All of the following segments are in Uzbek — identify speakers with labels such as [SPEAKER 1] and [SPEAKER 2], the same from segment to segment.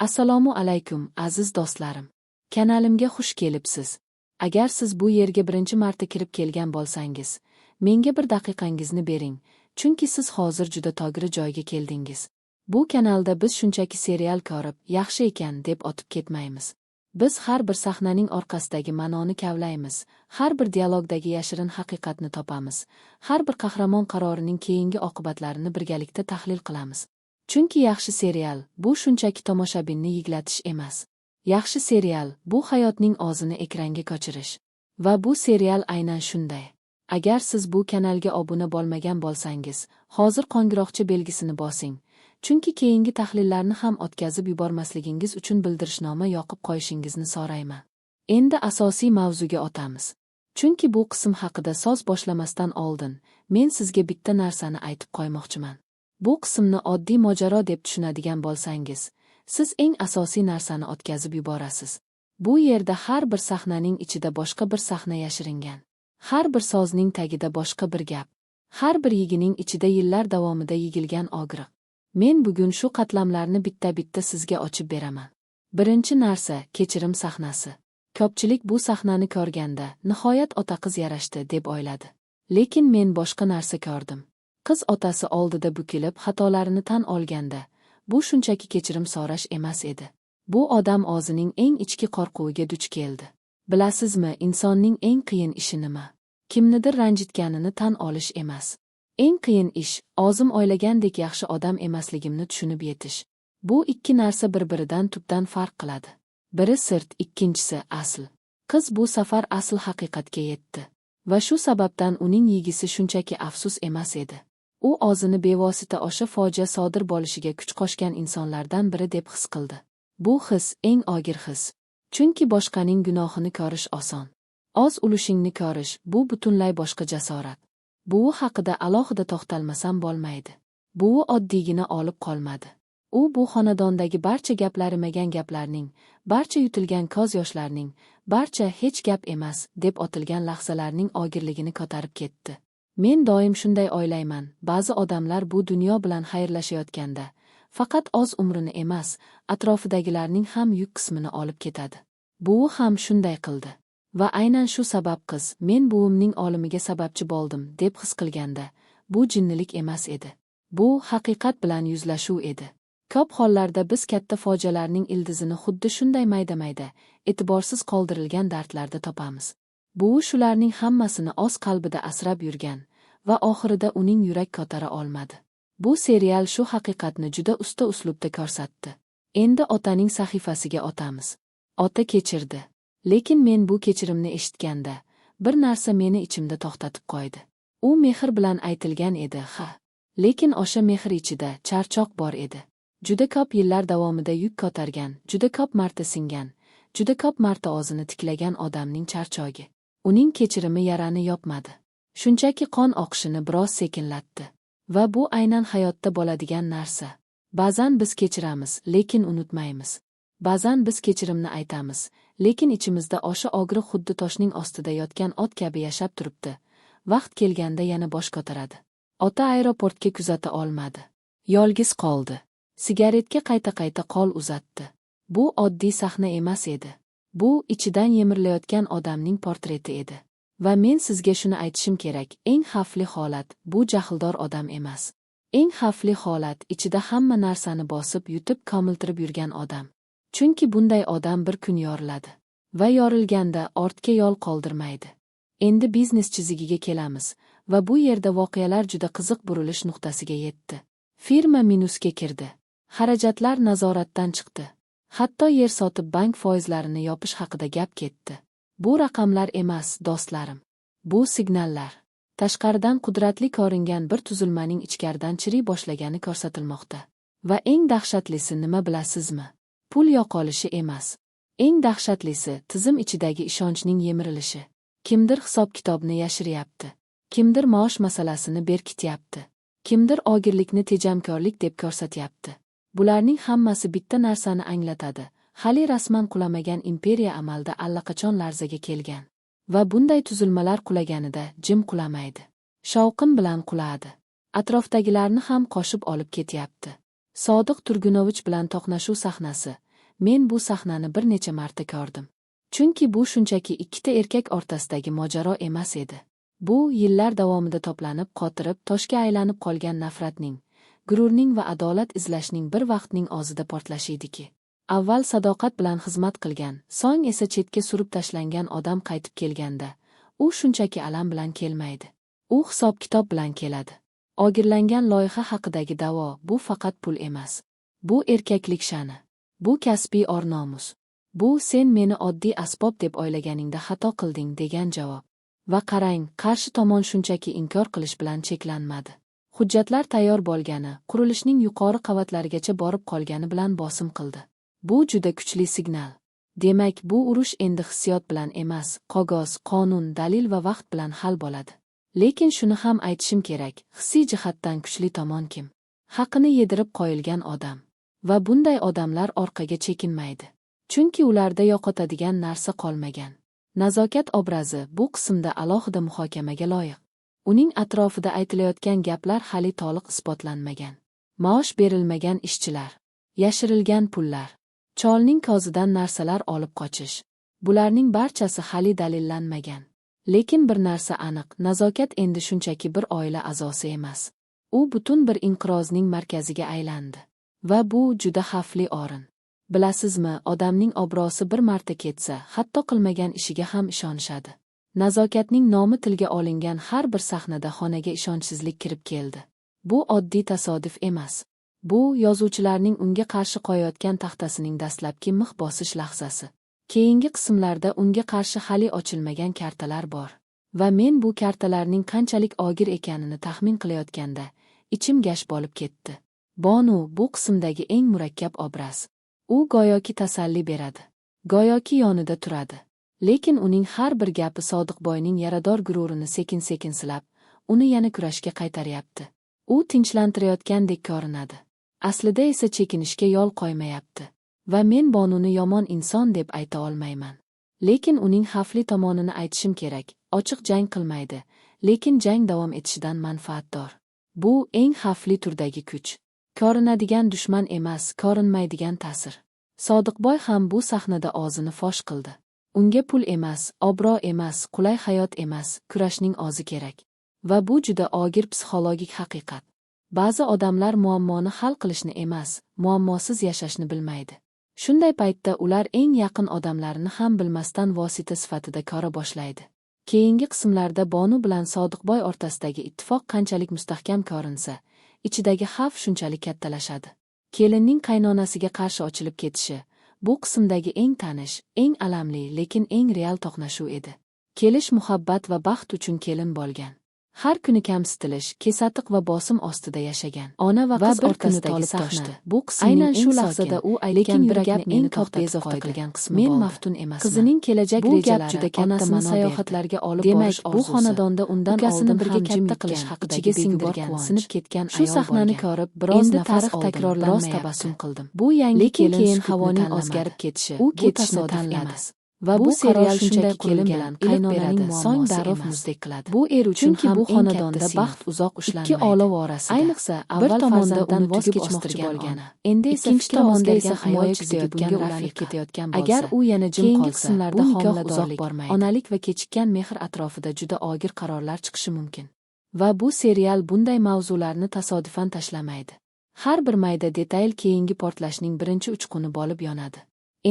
[SPEAKER 1] Assalomu alaykum, aziz do'stlarim. Kanalimga xush kelibsiz. Agar siz bu yerga birinchi marta kirib kelgan bo'lsangiz, menga bir daqiqangizni bering, chunki siz hozir juda to'g'ri joyga keldingiz. Bu kanalda biz shunchaki serial ko'rib, yaxshi ekan deb o'tib ketmaymiz. Biz har bir sahnaning orqasidagi ma'noni kavlaymiz, har bir dialogdagi yashirin haqiqatni topamiz, har bir qahramon qarorining keyingi oqibatlarini birgalikda tahlil qilamiz. Chunki yaxshi serial bu shunchaki tomoshabinni yig'latish emas. Yaxshi serial bu hayotning o'zini ekranga ko'chirish. Va bu serial aynan shunday. Agar siz bu kanalga obuna bo'lmagan bo'lsangiz, hozir qo'ng'iroqcha belgisini bosing. Chunki keyingi tahlillarni ham o'tkazib yubormasligingiz uchun bildirishnoma yoqib qo'yishingizni so'rayman. Endi asosiy mavzuga o'tamiz. Chunki bu qism haqida so'z boshlamasdan oldin men sizga bitta narsani aytib qo'ymoqchiman. Bu qismni oddiy mojaro deb tushunadigan bo'lsangiz, siz eng asosiy narsani o'tkazib yuborasiz. Bu yerda har bir sahnaning ichida boshqa bir sahna yashiringan. Har bir so'zning tagida boshqa bir gap. Har bir yig'ining ichida yillar davomida yig'ilgan og'riq. Men bugun shu qatlamlarni bitta-bitta sizga ochib beraman. Birinchi narsa kechirim sahnasi. Ko'pchilik bu sahnani ko'rganda, nihoyat ota-qiz yarashdi deb o'yladi. Lekin men boshqa narsa ko'rdim. Qiz otasi oldida bukilib, xatolarini tan olganda, bu shunchaki kechirim so'rash emas edi. Bu odam o'zining eng ichki qo'rquviga duch keldi. Bilasizmi, insonning eng qiyin ishi nima? Kimnidir ranjitganini tan olish emas. Eng qiyin ish, o'zim o'ylagandek yaxshi odam emasligimni tushunib yetish. Bu ikki narsa bir-biridan tubdan farq qiladi. Biri sirt, ikkinchisi asl. Qiz bu safar asl haqiqatga yetdi. Va shu sababdan uning yig'isi shunchaki afsus emas edi. U o'zini bevosita o'sha fojia sodir bo'lishiga kuch qo'shgan insonlardan biri deb his qildi. Bu his eng og'ir his. Chunki boshqaning gunohini ko'rish oson. O'z ulushingni ko'rish bu butunlay boshqa jasorat. Buvi haqida alohida to'xtalmasam bo'lmaydi. Buvi oddiygina olib qolmadi. U bu xonadondagi barcha gaplarimagan gaplarning, barcha yutilgan ko'z yoshlarning, barcha hech gap emas deb otilgan lahzalarning og'irligini ko'tarib ketdi. Men doim shunday o'ylayman, ba'zi odamlar bu dunyo bilan xayrlashayotganda faqat o'z umrini emas, atrofidagilarning ham yuk qismini olib ketadi. Buvi ham shunday qildi. Va aynan shu sabab qiz, men buvimning o'limiga sababchi bo'ldim deb his qilganda, bu jinnilik emas edi. Bu haqiqat bilan yuzlashuv edi. Ko'p hollarda biz katta fojialarning ildizini xuddi shunday mayda-mayda, e'tiborsiz qoldirilgan dardlarda topamiz. Buvi shularning hammasini o'z qalbida asrab yurgan va oxirida uning yurak ko'tara olmadi. Bu serial shu haqiqatni juda usta uslubda ko'rsatdi. Endi otaning sahifasiga o'tamiz. Ota kechirdi. Lekin men bu kechirimni eshitganda, bir narsa meni ichimda to'xtatib qo'ydi. U mehr bilan aytilgan edi, ha. Lekin o'sha mehr ichida charchoq bor edi. Juda ko'p yillar davomida yuk ko'targan, juda ko'p marta singan, juda ko'p marta o'zini tiklagan odamning charchogi. Uning kechirimi yarani yopmadi. Shunchaki qon oqishini biroz sekinlatdi. Va bu aynan hayotda bo'ladigan narsa. Ba'zan biz kechiramiz, lekin unutmaymiz. Ba'zan biz kechirimni aytamiz, lekin ichimizda o'sha og'riq xuddi toshning ostida yotgan ot kabi yashab turibdi. Vaqt kelganda yana bosh ko'taradi. Ota aeroportga kuzata olmadi. Yolg'iz qoldi. Sigaretga qayta-qayta qo'l uzatdi. Bu oddiy sahna emas edi. Bu ichidan yemirilayotgan odamning portreti edi. Va men sizga shuni aytishim kerak, eng xavfli holat bu jahldor odam emas. Eng xavfli holat ichida hamma narsani bosib, yutib, komiltirib yurgan odam. Chunki bunday odam bir kun yoriladi. Va yorilganda ortga yo'l qoldirmaydi. Endi biznes chizigiga kelamiz va bu yerda voqealar juda qiziq burilish nuqtasiga yetdi. Firma minusga kirdi. Xarajatlar nazoratdan chiqdi. Hatto yer sotib bank foizlarini yopish haqida gap ketdi. Bu raqamlar emas, do'stlarim. Bu signallar. Tashqaridan qudratli ko'ringan bir tuzilmaning ichkaridan chiriy boshlagani ko'rsatilmoqda. Va eng dahshatlisi nima bilasizmi? Pul yo'qolishi emas. Eng dahshatlisi tizim ichidagi ishonchning yemirilishi. Kimdir hisob-kitobni yashiryapti. Kimdir maosh masalasini berkityapti. Kimdir og'irlikni tejamkorlik deb ko'rsatyapti. Bularning hammasi bitta narsani anglatadi. Hali rasman qulamagan imperiya amalda allaqachon larzaga kelgan. Va bunday tuzilmalar qulaganida jim qulamaydi. Shovqin bilan quladi. Atrofdagilarni ham qo'shib olib ketyapti. Sodiq Turgunovich bilan to'qnashuv sahnasi. Men bu sahnani bir necha marta ko'rdim. Chunki bu shunchaki ikkita erkak o'rtasidagi mojaro emas edi. Bu yillar davomida toplanib, qotirib, toshga aylanib qolgan nafratning, gururning va adolat izlashning bir vaqtning o'zida portlashi ediki. Avval sadoqat bilan xizmat qilgan, so'ng esa chetga surib tashlangan odam qaytib kelganda, u shunchaki alam bilan kelmaydi. U hisob-kitob bilan keladi. O'g'irlangan loyiha haqidagi da'vo bu faqat pul emas. Bu erkaklik sha'ni. Bu kasbiy or-nomus. Bu sen meni oddiy asbob deb o'ylaganingda xato qilding degan javob. Va qarang, qarshi tomon shunchaki inkor qilish bilan cheklanmadi. Hujjatlar tayyor bo'lgani, qurilishning yuqori qavatlarigacha borib qolgani bilan bosim qildi. Bu juda kuchli signal. Demak, bu urush endi hissiyot bilan emas, qog'oz, qonun, dalil va vaqt bilan hal bo'ladi. Lekin shuni ham aytishim kerak, hissiy jihatdan kuchli tomon kim? Haqini yedirib qo'yilgan odam. Va bunday odamlar orqaga chekinmaydi. Chunki ularda yo'qotadigan narsa qolmagan. Nazokat obrazi bu qismda alohida muhokamaga loyiq. Uning atrofida aytilayotgan gaplar hali to'liq isbotlanmagan. Maosh berilmagan ishchilar, yashirilgan pullar, cholning ko'zidan narsalar olib qochish. Bularning barchasi hali dalillanmagan. Lekin bir narsa aniq, Nazokat endi shunchaki bir oila a'zosi emas. U butun bir inqirozning markaziga aylandi. Va bu juda xavfli o'rin. Bilasizmi, odamning obro'si bir marta ketsa, hatto qilmagan ishiga ham ishonishadi. Nazokatning nomi tilga olingan har bir sahnada xonaga ishonchsizlik kirib keldi. Bu oddiy tasodif emas. Bu yozuvchilarning unga qarshi qo'yayotgan taxtasining dastlabki mix bosish lahzasi. Keyingi qismlarda unga qarshi hali ochilmagan kartalar bor. Va men bu kartalarning qanchalik og'ir ekanini taxmin qilayotganda, ichim gash bo'lib ketdi. Bonu bu qismdagi eng murakkab obraz. U go'yoki tasalli beradi. Go'yoki yonida turadi. Lekin uning har bir gapi Sodiqboyning yarador gururini sekin-sekin silab, uni yana kurashga qaytaryapti. U tinchlantirayotgandek ko'rinadi. Aslida esa chekinishga yo'l qo'ymayapti. Va men Bonuni yomon inson deb ayta olmayman. Lekin uning xavfli tomonini aytishim kerak. Ochiq jang qilmaydi, lekin jang davom etishidan manfaatdor. Bu eng xavfli turdagi kuch. Ko'rinadigan dushman emas, ko'rinmaydigan ta'sir. Sodiqboy ham bu sahnada o'zini fosh qildi. Unga pul emas, obro' emas, qulay hayot emas, kurashning o'zi kerak. Va bu juda og'ir psixologik haqiqat. Ba'zi odamlar muammoni hal qilishni emas, muammosiz yashashni bilmaydi. Shunday paytda ular eng yaqin odamlarini ham bilmasdan vosita sifatida ko'ra boshlaydi. Keyingi qismlarda Bonu bilan Sodiqboy o'rtasidagi ittifoq qanchalik mustahkam ko'rinsa, ichidagi xavf shunchalik kattalashadi. Kelinning qaynonasiga qarshi ochilib ketishi bu qismdagi eng tanish, eng alamli, lekin eng real to'qnashuv edi. Kelish muhabbat va baxt uchun kelin bo'lgan. Har kuni kamsitilish, kesatiq va bosim ostida yashagan. Ona va qiz bir kuni tolib toshdi. Bu qismning aynan shu lahzada u aytgan bir gap meni to'xtatib bezovta qilgan qismi Men maftun emasman. Qizining kelajak rejalari, juda katta ma'no sayohatlarga olib borish orzusi. Bu xonadonda undan oldin birga katta qilish haqidagi singdirgan, sinib ketgan ayol. Shu sahnani ko'rib, biroz nafas oldim, biroz tabassum qildim. Bu yangi kelin keyin havoning o'zgarib ketishi, u ketishni tanladi. Va bu serial shunchaki kelin bilan qaynonaning so'ng darrov muzdek qiladi. Bu er uchun chunki bu xonadonda baxt uzoq ushlanmaydi. Ikki olov orasida. Ayniqsa, avval tomonda uni voz kechmoqchi bo'lgan, endi esa ikkinchi tomonda esa himoya kutayotgan ulanib ketayotgan bo'lsa. Agar u yana jim qolsa, bu nikoh uzoq bormaydi. Onalik va kechikkan mehr atrofida juda og'ir qarorlar chiqishi mumkin. Va bu serial bunday mavzularni tasodifan tashlamaydi. Har bir mayda detal keyingi portlashning birinchi uchquni bo'lib yonadi.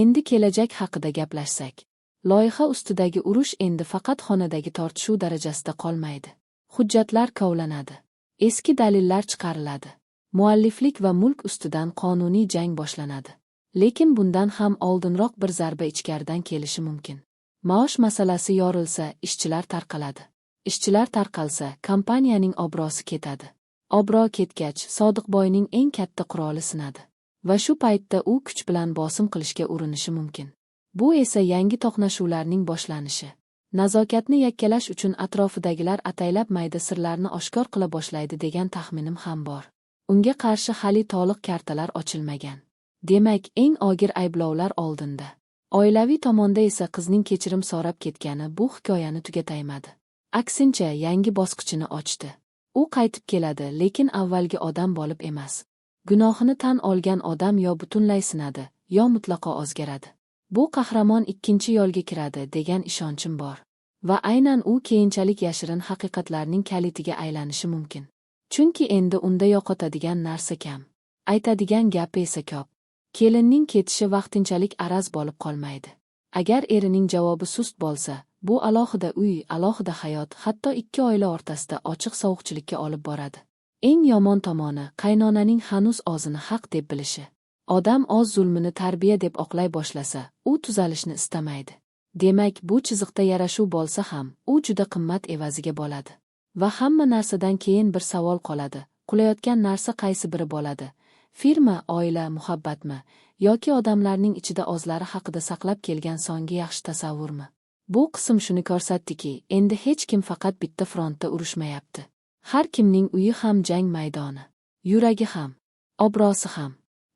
[SPEAKER 1] Endi kelajak haqida gaplashsak. Loyiha ustidagi urush endi faqat xonadagi tortishuv darajasida qolmaydi. Hujjatlar kovlanadi. Eski dalillar chiqariladi. Mualliflik va mulk ustidan qonuniy jang boshlanadi. Lekin bundan ham oldinroq bir zarba ichkaridan kelishi mumkin. Maosh masalasi yorilsa, ishchilar tarqaladi. Ishchilar tarqalsa, kompaniyaning obro'si ketadi. Obro' ketgach, Sodiqboyning eng katta quroli sinadi. Va shu paytda u kuch bilan bosim qilishga urinishi mumkin. Bu esa yangi to'qnashuvlarning boshlanishi. Nazokatni yakkalash uchun atrofidagilar ataylab mayda sirlarni oshkor qila boshlaydi degan taxminim ham bor. Unga qarshi hali to'liq kartalar ochilmagan. Demak, eng og'ir ayblovlar oldinda. Oilaviy tomonda esa qizning kechirim so'rab ketgani bu hikoyani tugataymadi. Aksincha, yangi bosqichini ochdi. U qaytib keladi, lekin avvalgi odam bo'lib emas. Gunohini tan olgan odam yo butunlay sinadi, yo mutlaqo o'zgaradi. Bu qahramon ikkinchi yo'lga kiradi degan ishonchim bor. Va aynan u keyinchalik yashirin haqiqatlarning kalitiga aylanishi mumkin. Chunki endi unda yo'qotadigan narsa kam. Aytadigan gapi esa ko'p. Kelinning ketishi vaqtinchalik araz bo'lib qolmaydi. Agar erining javobi sust bo'lsa, bu alohida uy, alohida hayot, hatto ikki oila o'rtasida ochiq sovuqchilikka olib boradi. Eng yomon tomoni qaynonaning hanuz o'zini haq deb bilishi. Odam o'z zulmini tarbiya deb oqlay boshlasa, u tuzalishni istamaydi. Demak, bu chiziqda yarashuv bo'lsa ham, u juda qimmat evaziga bo'ladi. Va hamma narsadan keyin bir savol qoladi. Qulayotgan narsa qaysi biri bo'ladi? Firma, oila, muhabbatmi yoki odamlarning ichida o'zlari haqida saqlab kelgan so'nggi yaxshi tasavvurmi? Bu qism shuni ko'rsatdiki, endi hech kim faqat bitta frontda urushmayapti. Har kimning uyi ham jang maydoni. Yuragi ham, obro'si ham.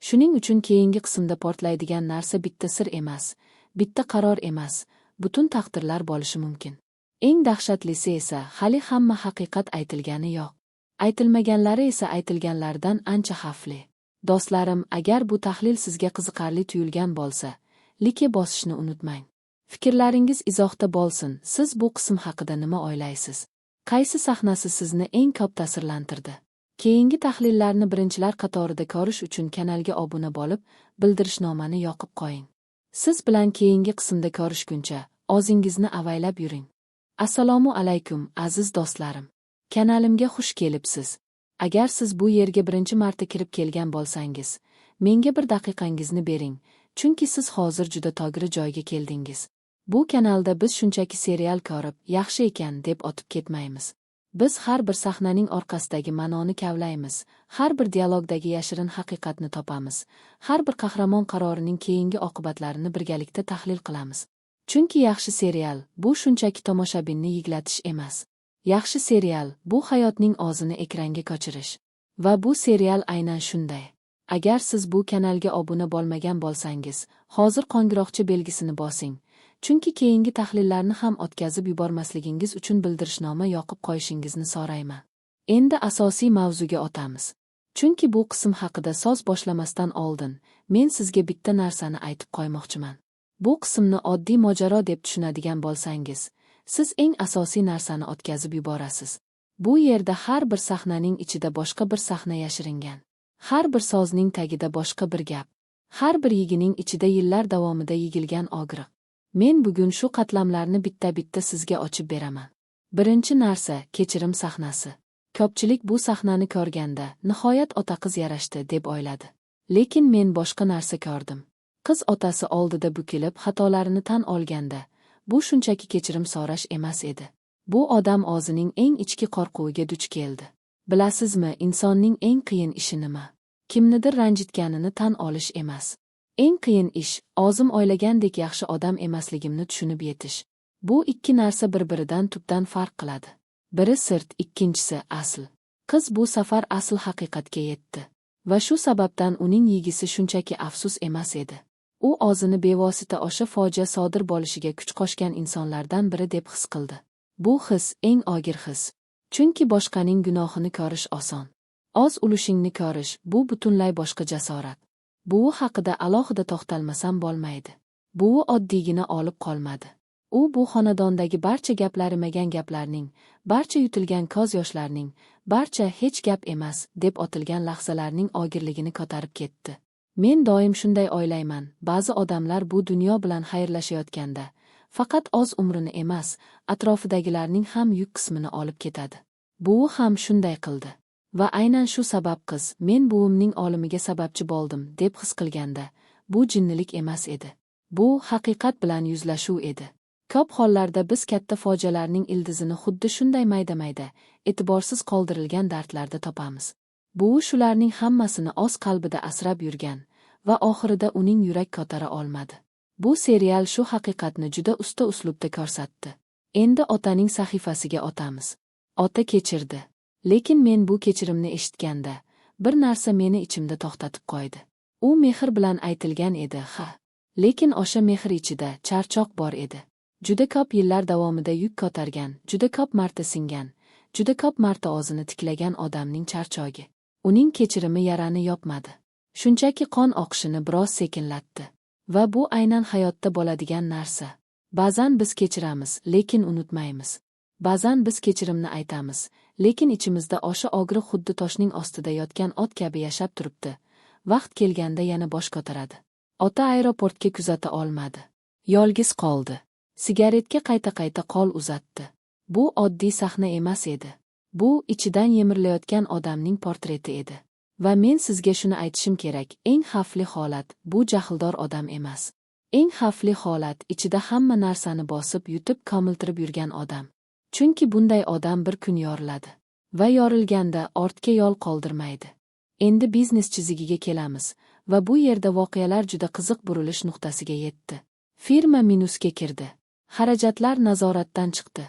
[SPEAKER 1] Shuning uchun keyingi qismda portlaydigan narsa bitta sir emas, bitta qaror emas, butun taqdirlar bo'lishi mumkin. Eng dahshatlisi esa hali hamma haqiqat aytilgani yo'q. Aytilmaganlari esa aytilganlaridan ancha xavfli. Do'stlarim, agar bu tahlil sizga qiziqarli tuyulgan bo'lsa, like bosishni unutmang. Fikrlaringiz izohda bo'lsin. Siz bu qism haqida nima o'ylaysiz? Qaysi sahnasi sizni eng ko'p ta'sirlantirdi? Keyingi tahlillarni birinchilar qatorida ko'rish uchun kanalga obuna bo'lib, bildirishnomani yoqib qo'ying. Siz bilan keyingi qismda ko'rishguncha, o'zingizni avaylab yuring. Assalomu alaykum, aziz do'stlarim. Kanalimga xush kelibsiz. Agar siz bu yerga birinchi marta kirib kelgan bo'lsangiz, menga bir daqiqangizni bering, chunki siz hozir juda to'g'ri joyga keldingiz. Bu kanalda biz shunchaki serial ko'rib, yaxshi ekan deb o'tib ketmaymiz. Biz har bir sahnaning orqasidagi ma'noni kavlaymiz, har bir dialogdagi yashirin haqiqatni topamiz, har bir qahramon qarorining keyingi oqibatlarini birgalikda tahlil qilamiz. Chunki yaxshi serial bu shunchaki tomoshabinni yig'latish emas. Yaxshi serial bu hayotning o'zini ekranga ko'chirish. Va bu serial aynan shunday. Agar siz bu kanalga obuna bo'lmagan bo'lsangiz, hozir qo'ng'iroqcha belgisini bosing. Chunki keyingi tahlillarni ham o'tkazib yubormasligingiz uchun bildirishnoma yoqib qo'yishingizni so'rayman. Endi asosiy mavzuga o'tamiz. Chunki bu qism haqida so'z boshlamasdan oldin men sizga bitta narsani aytib qo'ymoqchiman. Bu qismni oddiy mojaro deb tushunadigan bo'lsangiz, siz eng asosiy narsani o'tkazib yuborasiz. Bu yerda har bir sahnaning ichida boshqa bir sahna yashiringan. Har bir so'zning tagida boshqa bir gap. Har bir yigining ichida yillar davomida yigilgan og'riq. Men bugun shu qatlamlarni bitta-bitta sizga ochib beraman. Birinchi narsa kechirim sahnasi. Ko'pchilik bu sahnani ko'rganda, nihoyat ota-qiz yarashdi deb o'yladi. Lekin men boshqa narsa ko'rdim. Qiz otasi oldida bukilib, xatolarini tan olganda, bu shunchaki kechirim so'rash emas edi. Bu odam o'zining eng ichki qo'rquviga duch keldi. Bilasizmi, insonning eng qiyin ishi nima? Kimnidir ranjitganini tan olish emas. Eng qiyin ish, o'zim o'ylagandek yaxshi odam emasligimni tushunib yetish. Bu ikki narsa bir-biridan tubdan farq qiladi. Biri sirt, ikkinchisi asl. Qiz bu safar asl haqiqatga yetdi. Va shu sababdan uning yigisi shunchaki afsus emas edi. U o'zini bevosita o'sha fojia sodir bo'lishiga kuch qo'shgan insonlardan biri deb his qildi. Bu his eng og'ir his. Chunki boshqaning gunohini ko'rish oson. O'z ulushingni ko'rish bu butunlay boshqa jasorat. Buvi haqida alohida to'xtalmasam bo'lmaydi. Buvi oddiygina olib qolmadi. U bu xonadondagi barcha gaplarimagan gaplarning, barcha yutilgan ko'z yoshlarning, barcha hech gap emas deb otilgan lahzalarning og'irligini ko'tarib ketdi. Men doim shunday o'ylayman, ba'zi odamlar bu dunyo bilan xayrlashayotganda faqat o'z umrini emas, atrofidagilarning ham yuk qismini olib ketadi. Buvi ham shunday qildi. Va aynan shu sabab qiz, men buvimning o'limiga sababchi bo'ldim deb his qilganda, bu jinnilik emas edi. Bu haqiqat bilan yuzlashuv edi. Ko'p hollarda biz katta fojialarning ildizini xuddi shunday mayda-mayda, e'tiborsiz qoldirilgan dardlarda topamiz. Buvi shularning hammasini o'z qalbida asrab yurgan va oxirida uning yurak ko'tara olmadi. Bu serial shu haqiqatni juda usta uslubda ko'rsatdi. Endi otaning sahifasiga o'tamiz. Ota kechirdi. Lekin men bu kechirimni eshitganda, bir narsa meni ichimda to'xtatib qo'ydi. U mehr bilan aytilgan edi, ha. Lekin o'sha mehr ichida charchoq bor edi. Juda ko'p yillar davomida yuk ko'targan, juda ko'p marta singan, juda ko'p marta o'zini tiklagan odamning charchogi. Uning kechirimi yarani yopmadi. Shunchaki qon oqishini biroz sekinlatdi. Va bu aynan hayotda bo'ladigan narsa. Ba'zan biz kechiramiz, lekin unutmaymiz. Ba'zan biz kechirimni aytamiz, lekin ichimizda o'sha og'riq xuddi toshning ostida yotgan ot kabi yashab turibdi. Vaqt kelganda yana bosh ko'taradi. Ota aeroportga kuzata olmadi. Yolg'iz qoldi. Sigaretga qayta-qayta qo'l uzatdi. Bu oddiy sahna emas edi. Bu ichidan yemirilayotgan odamning portreti edi. Va men sizga shuni aytishim kerak, eng xavfli holat bu jahldor odam emas. Eng xavfli holat ichida hamma narsani bosib, yutib, komiltirib yurgan odam. Chunki bunday odam bir kun yoriladi. Va yorilganda ortga yo'l qoldirmaydi. Endi biznes chizigiga kelamiz va bu yerda voqealar juda qiziq burilish nuqtasiga yetdi. Firma minusga kirdi. Xarajatlar nazoratdan chiqdi.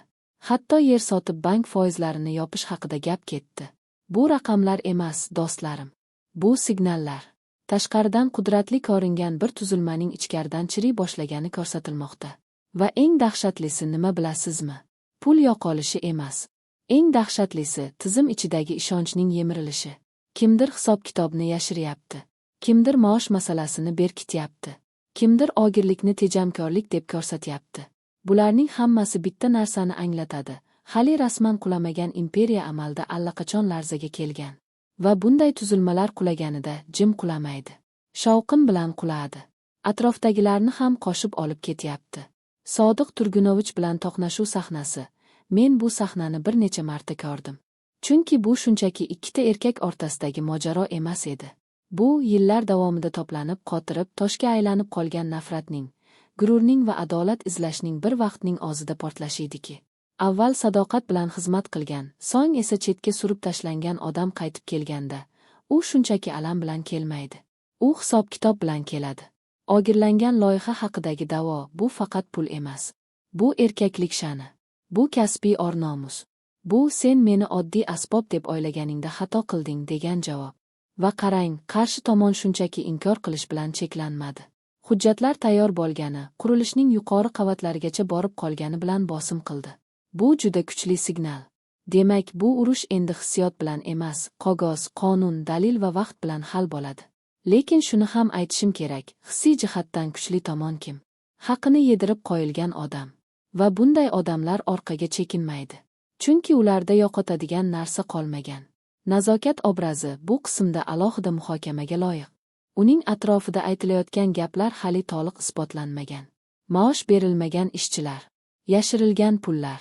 [SPEAKER 1] Hatto yer sotib bank foizlarini yopish haqida gap ketdi. Bu raqamlar emas, do'stlarim. Bu signallar. Tashqaridan qudratli ko'ringan bir tuzilmaning ichkaridan chiriy boshlagani ko'rsatilmoqda. Va eng dahshatlisi nima bilasizmi? Pul yo'qolishi emas. Eng dahshatlisi tizim ichidagi ishonchning yemirilishi. Kimdir hisob-kitobni yashiryapti. Kimdir maosh masalasini berkityapti. Kimdir ogirlikni tejamkorlik deb ko'rsatyapti. Bularning hammasi bitta narsani anglatadi. Hali rasman qulamagan imperiya amalda allaqachon larzaga kelgan. Va bunday tuzilmalar qulaganida jim qulamaydi. Shovqin bilan quladi. Atrofdagilarni ham qo'shib olib ketyapti. Sodiq Turgunovich bilan to'qnashuv sahnasi. Men bu sahnani bir necha marta ko'rdim. Chunki bu shunchaki ikkita erkak o'rtasidagi mojaro emas edi. Bu yillar davomida to'planib, qotirib, toshga aylanib qolgan nafratning, gururning va adolat izlashning bir vaqtning o'zida portlashi ediki. Avval sadoqat bilan xizmat qilgan, so'ng esa chetga surib tashlangan odam qaytib kelganda, u shunchaki alam bilan kelmaydi. U hisob-kitob bilan keladi. Ogirlangan loyiha haqidagi da'vo bu faqat pul emas. Bu erkaklik sha'ni. Bu kasbiy or-nomus. Bu sen meni oddiy asbob deb o'ylaganingda xato qilding degan javob. Va qarang, qarshi tomon shunchaki inkor qilish bilan cheklanmadi. Hujjatlar tayyor bo'lgani, qurilishning yuqori qavatlarigacha borib qolgani bilan bosim qildi. Bu juda kuchli signal. Demak, bu urush endi hissiyot bilan emas, qog'oz, qonun, dalil va vaqt bilan hal bo'ladi. Lekin shuni ham aytishim kerak, hissiy jihatdan kuchli tomon kim? Haqini yedirib qo'yilgan odam. Va bunday odamlar orqaga chekinmaydi. Chunki ularda yo'qotadigan narsa qolmagan. Nazokat obrazi bu qismda alohida muhokamaga loyiq. Uning atrofida aytilayotgan gaplar hali to'liq isbotlanmagan. Maosh berilmagan ishchilar, yashirilgan pullar,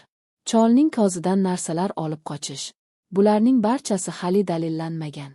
[SPEAKER 1] cholning ko'zidan narsalar olib qochish. Bularning barchasi hali dalillanmagan.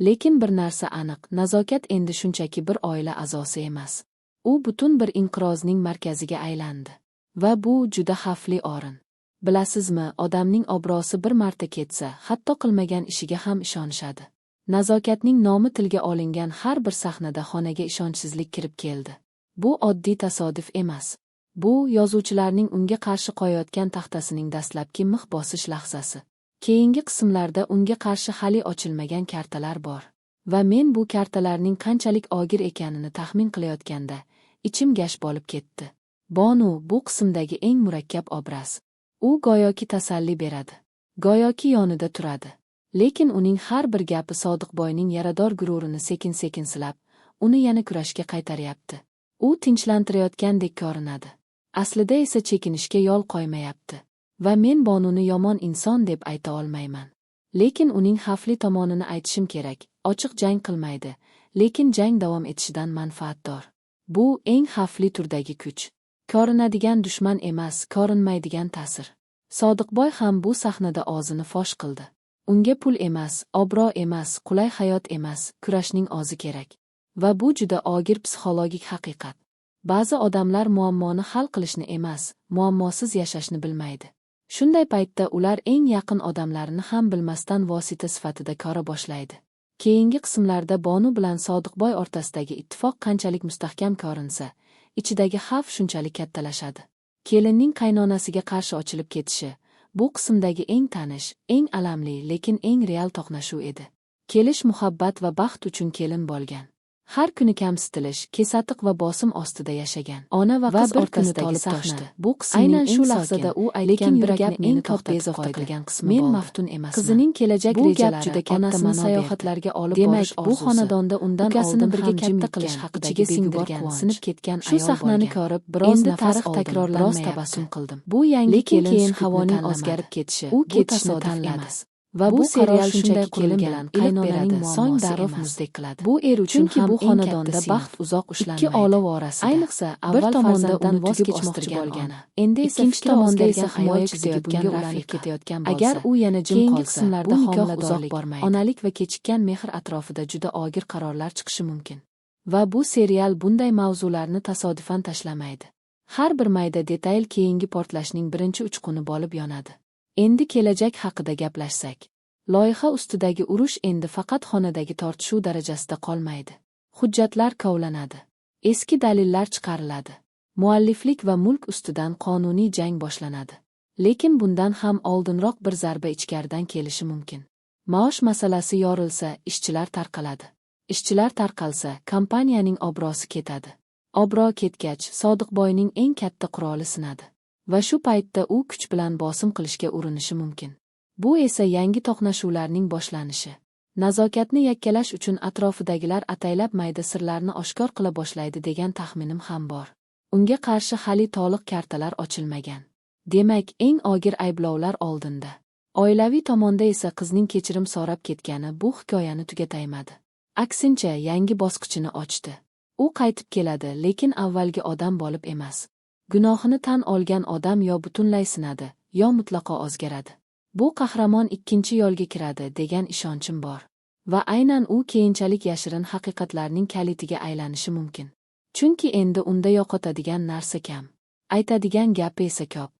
[SPEAKER 1] Lekin bir narsa aniq, Nazokat endi shunchaki bir oila a'zosi emas. U butun bir inqirozning markaziga aylandi. Va bu juda xavfli o'rin. Bilasizmi, odamning obro'si bir marta ketsa, hatto qilmagan ishiga ham ishonishadi. Nazokatning nomi tilga olingan har bir sahnada xonaga ishonchsizlik kirib keldi. Bu oddiy tasodif emas. Bu yozuvchilarning unga qarshi qo'yayotgan taxtasining dastlabki mix bosish lahzasi. Keyingi qismlarda unga qarshi hali ochilmagan kartalar bor. Va men bu kartalarning qanchalik og'ir ekanini taxmin qilayotganda, ichim gash bo'lib ketdi. Bonu bu qismdagi eng murakkab obraz. U go'yoki tasalli beradi. Go'yoki yonida turadi. Lekin uning har bir gapi Sodiqboyning yarador gururini sekin-sekin silab, uni yana kurashga qaytaryapti. U tinchlantirayotgandek ko'rinadi. Aslida esa chekinishga yo'l qo'ymayapti. Va men Bonuni yomon inson deb ayta olmayman. Lekin uning xavfli tomonini aytishim kerak. Ochiq jang qilmaydi, lekin jang davom etishidan manfaatdor. Bu eng xavfli turdagi kuch. Ko'rinadigan dushman emas, ko'rinmaydigan ta'sir. Sodiqboy ham bu sahnada o'zini fosh qildi. Unga pul emas, obro' emas, qulay hayot emas, kurashning o'zi kerak. Va bu juda og'ir psixologik haqiqat. Ba'zi odamlar muammoni hal qilishni emas, muammosiz yashashni bilmaydi. Shunday paytda ular eng yaqin odamlarini ham bilmasdan vosita sifatida ko'ra boshlaydi. Keyingi qismlarda Bonu bilan Sodiqboy o'rtasidagi ittifoq qanchalik mustahkam ko'rinsa, ichidagi xavf shunchalik kattalashadi. Kelinning qaynonasiga qarshi ochilib ketishi bu qismdagi eng tanish, eng alamli, lekin eng real to'qnashuv edi. Kelish muhabbat va baxt uchun kelin bo'lgan. Har kuni kamsitilish, kesatiq va bosim ostida yashagan. Ona va qiz
[SPEAKER 2] bir kuni
[SPEAKER 1] o'rtasidagi
[SPEAKER 2] tolib
[SPEAKER 1] sahna.
[SPEAKER 2] toshdi.
[SPEAKER 1] Bu qismning
[SPEAKER 2] Aynan
[SPEAKER 1] eng
[SPEAKER 2] shu
[SPEAKER 1] sokin,
[SPEAKER 2] lahzada u aytgan
[SPEAKER 1] lekin
[SPEAKER 2] bir
[SPEAKER 1] yurakni
[SPEAKER 2] gap meni
[SPEAKER 1] eng ko'p
[SPEAKER 2] to'xtatib
[SPEAKER 1] bezovta
[SPEAKER 2] qo'ydi.
[SPEAKER 1] qilgan qismi
[SPEAKER 2] Men
[SPEAKER 1] bo'ldi.
[SPEAKER 2] maftun emasman.
[SPEAKER 1] Qizining kelajak
[SPEAKER 2] Bu gap
[SPEAKER 1] rejalari,
[SPEAKER 2] juda katta
[SPEAKER 1] onasini
[SPEAKER 2] ma'no berdi.
[SPEAKER 1] sayohatlarga olib
[SPEAKER 2] Demak,
[SPEAKER 1] borish
[SPEAKER 2] bu
[SPEAKER 1] orzusi.
[SPEAKER 2] xonadonda undan
[SPEAKER 1] Ukasini
[SPEAKER 2] oldin
[SPEAKER 1] birga
[SPEAKER 2] ham jim
[SPEAKER 1] katta qilish
[SPEAKER 2] yutgan,
[SPEAKER 1] haqidagi
[SPEAKER 2] ichiga
[SPEAKER 1] begubor
[SPEAKER 2] singdirgan,
[SPEAKER 1] quvonch.
[SPEAKER 2] sinib ketgan
[SPEAKER 1] Shu
[SPEAKER 2] ayol
[SPEAKER 1] sahnani
[SPEAKER 2] bo'lgan.
[SPEAKER 1] ko'rib, biroz
[SPEAKER 2] Endi
[SPEAKER 1] nafas
[SPEAKER 2] tarix
[SPEAKER 1] oldim, biroz
[SPEAKER 2] takrorlanmayapti.
[SPEAKER 1] tabassum qildim.
[SPEAKER 2] Bu yangi
[SPEAKER 1] Lekin
[SPEAKER 2] kelin
[SPEAKER 1] keyin
[SPEAKER 2] sukutni
[SPEAKER 1] havoning
[SPEAKER 2] tanlamadi.
[SPEAKER 1] o'zgarib ketishi,
[SPEAKER 2] U
[SPEAKER 1] bu
[SPEAKER 2] ketishni
[SPEAKER 1] tasodif
[SPEAKER 2] tanladi.
[SPEAKER 1] emas. Va
[SPEAKER 2] Bu
[SPEAKER 1] bu
[SPEAKER 2] serial
[SPEAKER 1] qaror
[SPEAKER 2] shunday
[SPEAKER 1] shunchaki kelin
[SPEAKER 2] qurilgan,
[SPEAKER 1] bilan
[SPEAKER 2] iliq
[SPEAKER 1] qaynonaning
[SPEAKER 2] beradi, so'ng
[SPEAKER 1] muammosi
[SPEAKER 2] darrov
[SPEAKER 1] emas.
[SPEAKER 2] muzdek qiladi.
[SPEAKER 1] Bu er uchun
[SPEAKER 2] Chunki
[SPEAKER 1] ham
[SPEAKER 2] bu
[SPEAKER 1] eng katta
[SPEAKER 2] xonadonda
[SPEAKER 1] sinov.
[SPEAKER 2] baxt uzoq
[SPEAKER 1] Ikki
[SPEAKER 2] ushlanmaydi.
[SPEAKER 1] olov orasida.
[SPEAKER 2] Ayniqsa,
[SPEAKER 1] Bir
[SPEAKER 2] avval
[SPEAKER 1] tomonda
[SPEAKER 2] farzanddan
[SPEAKER 1] uni
[SPEAKER 2] voz
[SPEAKER 1] tugib
[SPEAKER 2] kechmoqchi
[SPEAKER 1] o'stirgan
[SPEAKER 2] bo'lgan
[SPEAKER 1] ona, endi esa
[SPEAKER 2] ikkinchi
[SPEAKER 1] fikri
[SPEAKER 2] tomonda esa
[SPEAKER 1] o'zgargan
[SPEAKER 2] himoya
[SPEAKER 1] hayot chizigi
[SPEAKER 2] kutayotgan
[SPEAKER 1] bunga ulanib
[SPEAKER 2] rafiqa.
[SPEAKER 1] ketayotgan bo'lsa,
[SPEAKER 2] Agar u yana jim
[SPEAKER 1] keyingi
[SPEAKER 2] qolsa,
[SPEAKER 1] qismlarda
[SPEAKER 2] bu nikoh uzoq
[SPEAKER 1] homiladorlik,
[SPEAKER 2] bormaydi.
[SPEAKER 1] onalik va kechikkan mehr atrofida juda og'ir qarorlar chiqishi mumkin. Va bu serial bunday mavzularni tasodifan tashlamaydi. Har bir mayda detal keyingi portlashning birinchi uchquni bo'lib yonadi. Endi kelajak haqida gaplashsak. Loyiha ustidagi urush endi faqat xonadagi tortishuv darajasida qolmaydi. Hujjatlar kovlanadi. Eski dalillar chiqariladi. Mualliflik va mulk ustidan qonuniy jang boshlanadi. Lekin bundan ham oldinroq bir zarba ichkaridan kelishi mumkin. Maosh masalasi yorilsa, ishchilar tarqaladi. Ishchilar tarqalsa, kompaniyaning obro'si ketadi. Obro' ketgach, Sodiqboyning eng katta quroli sinadi. Va shu paytda u kuch bilan bosim qilishga urinishi mumkin. Bu esa yangi to'qnashuvlarning boshlanishi. Nazokatni yakkalash uchun atrofidagilar ataylab mayda sirlarni oshkor qila boshlaydi degan taxminim ham bor. Unga qarshi hali to'liq kartalar ochilmagan. Demak, eng og'ir ayblovlar oldinda. Oilaviy tomonda esa qizning kechirim so'rab ketgani bu hikoyani tugataymadi. Aksincha, yangi bosqichini ochdi. U qaytib keladi, lekin avvalgi odam bo'lib emas. Gunohini tan olgan odam yo butunlay sinadi, yo mutlaqo o'zgaradi. Bu qahramon ikkinchi yo'lga kiradi degan ishonchim bor. Va aynan u keyinchalik yashirin haqiqatlarning kalitiga aylanishi mumkin. Chunki endi unda yo'qotadigan narsa kam. Aytadigan gapi esa ko'p.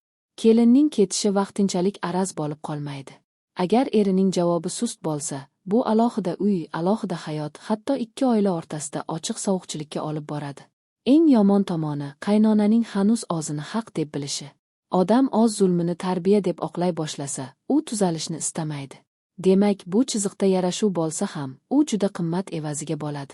[SPEAKER 1] Kelinning ketishi vaqtinchalik araz bo'lib qolmaydi. Agar erining javobi sust bo'lsa, bu alohida uy, alohida hayot, hatto ikki oila o'rtasida ochiq sovuqchilikka olib boradi. Eng yomon tomoni qaynonaning hanuz o'zini haq deb bilishi. Odam o'z zulmini tarbiya deb oqlay boshlasa, u tuzalishni istamaydi. Demak, bu chiziqda yarashuv bo'lsa ham, u juda qimmat evaziga bo'ladi.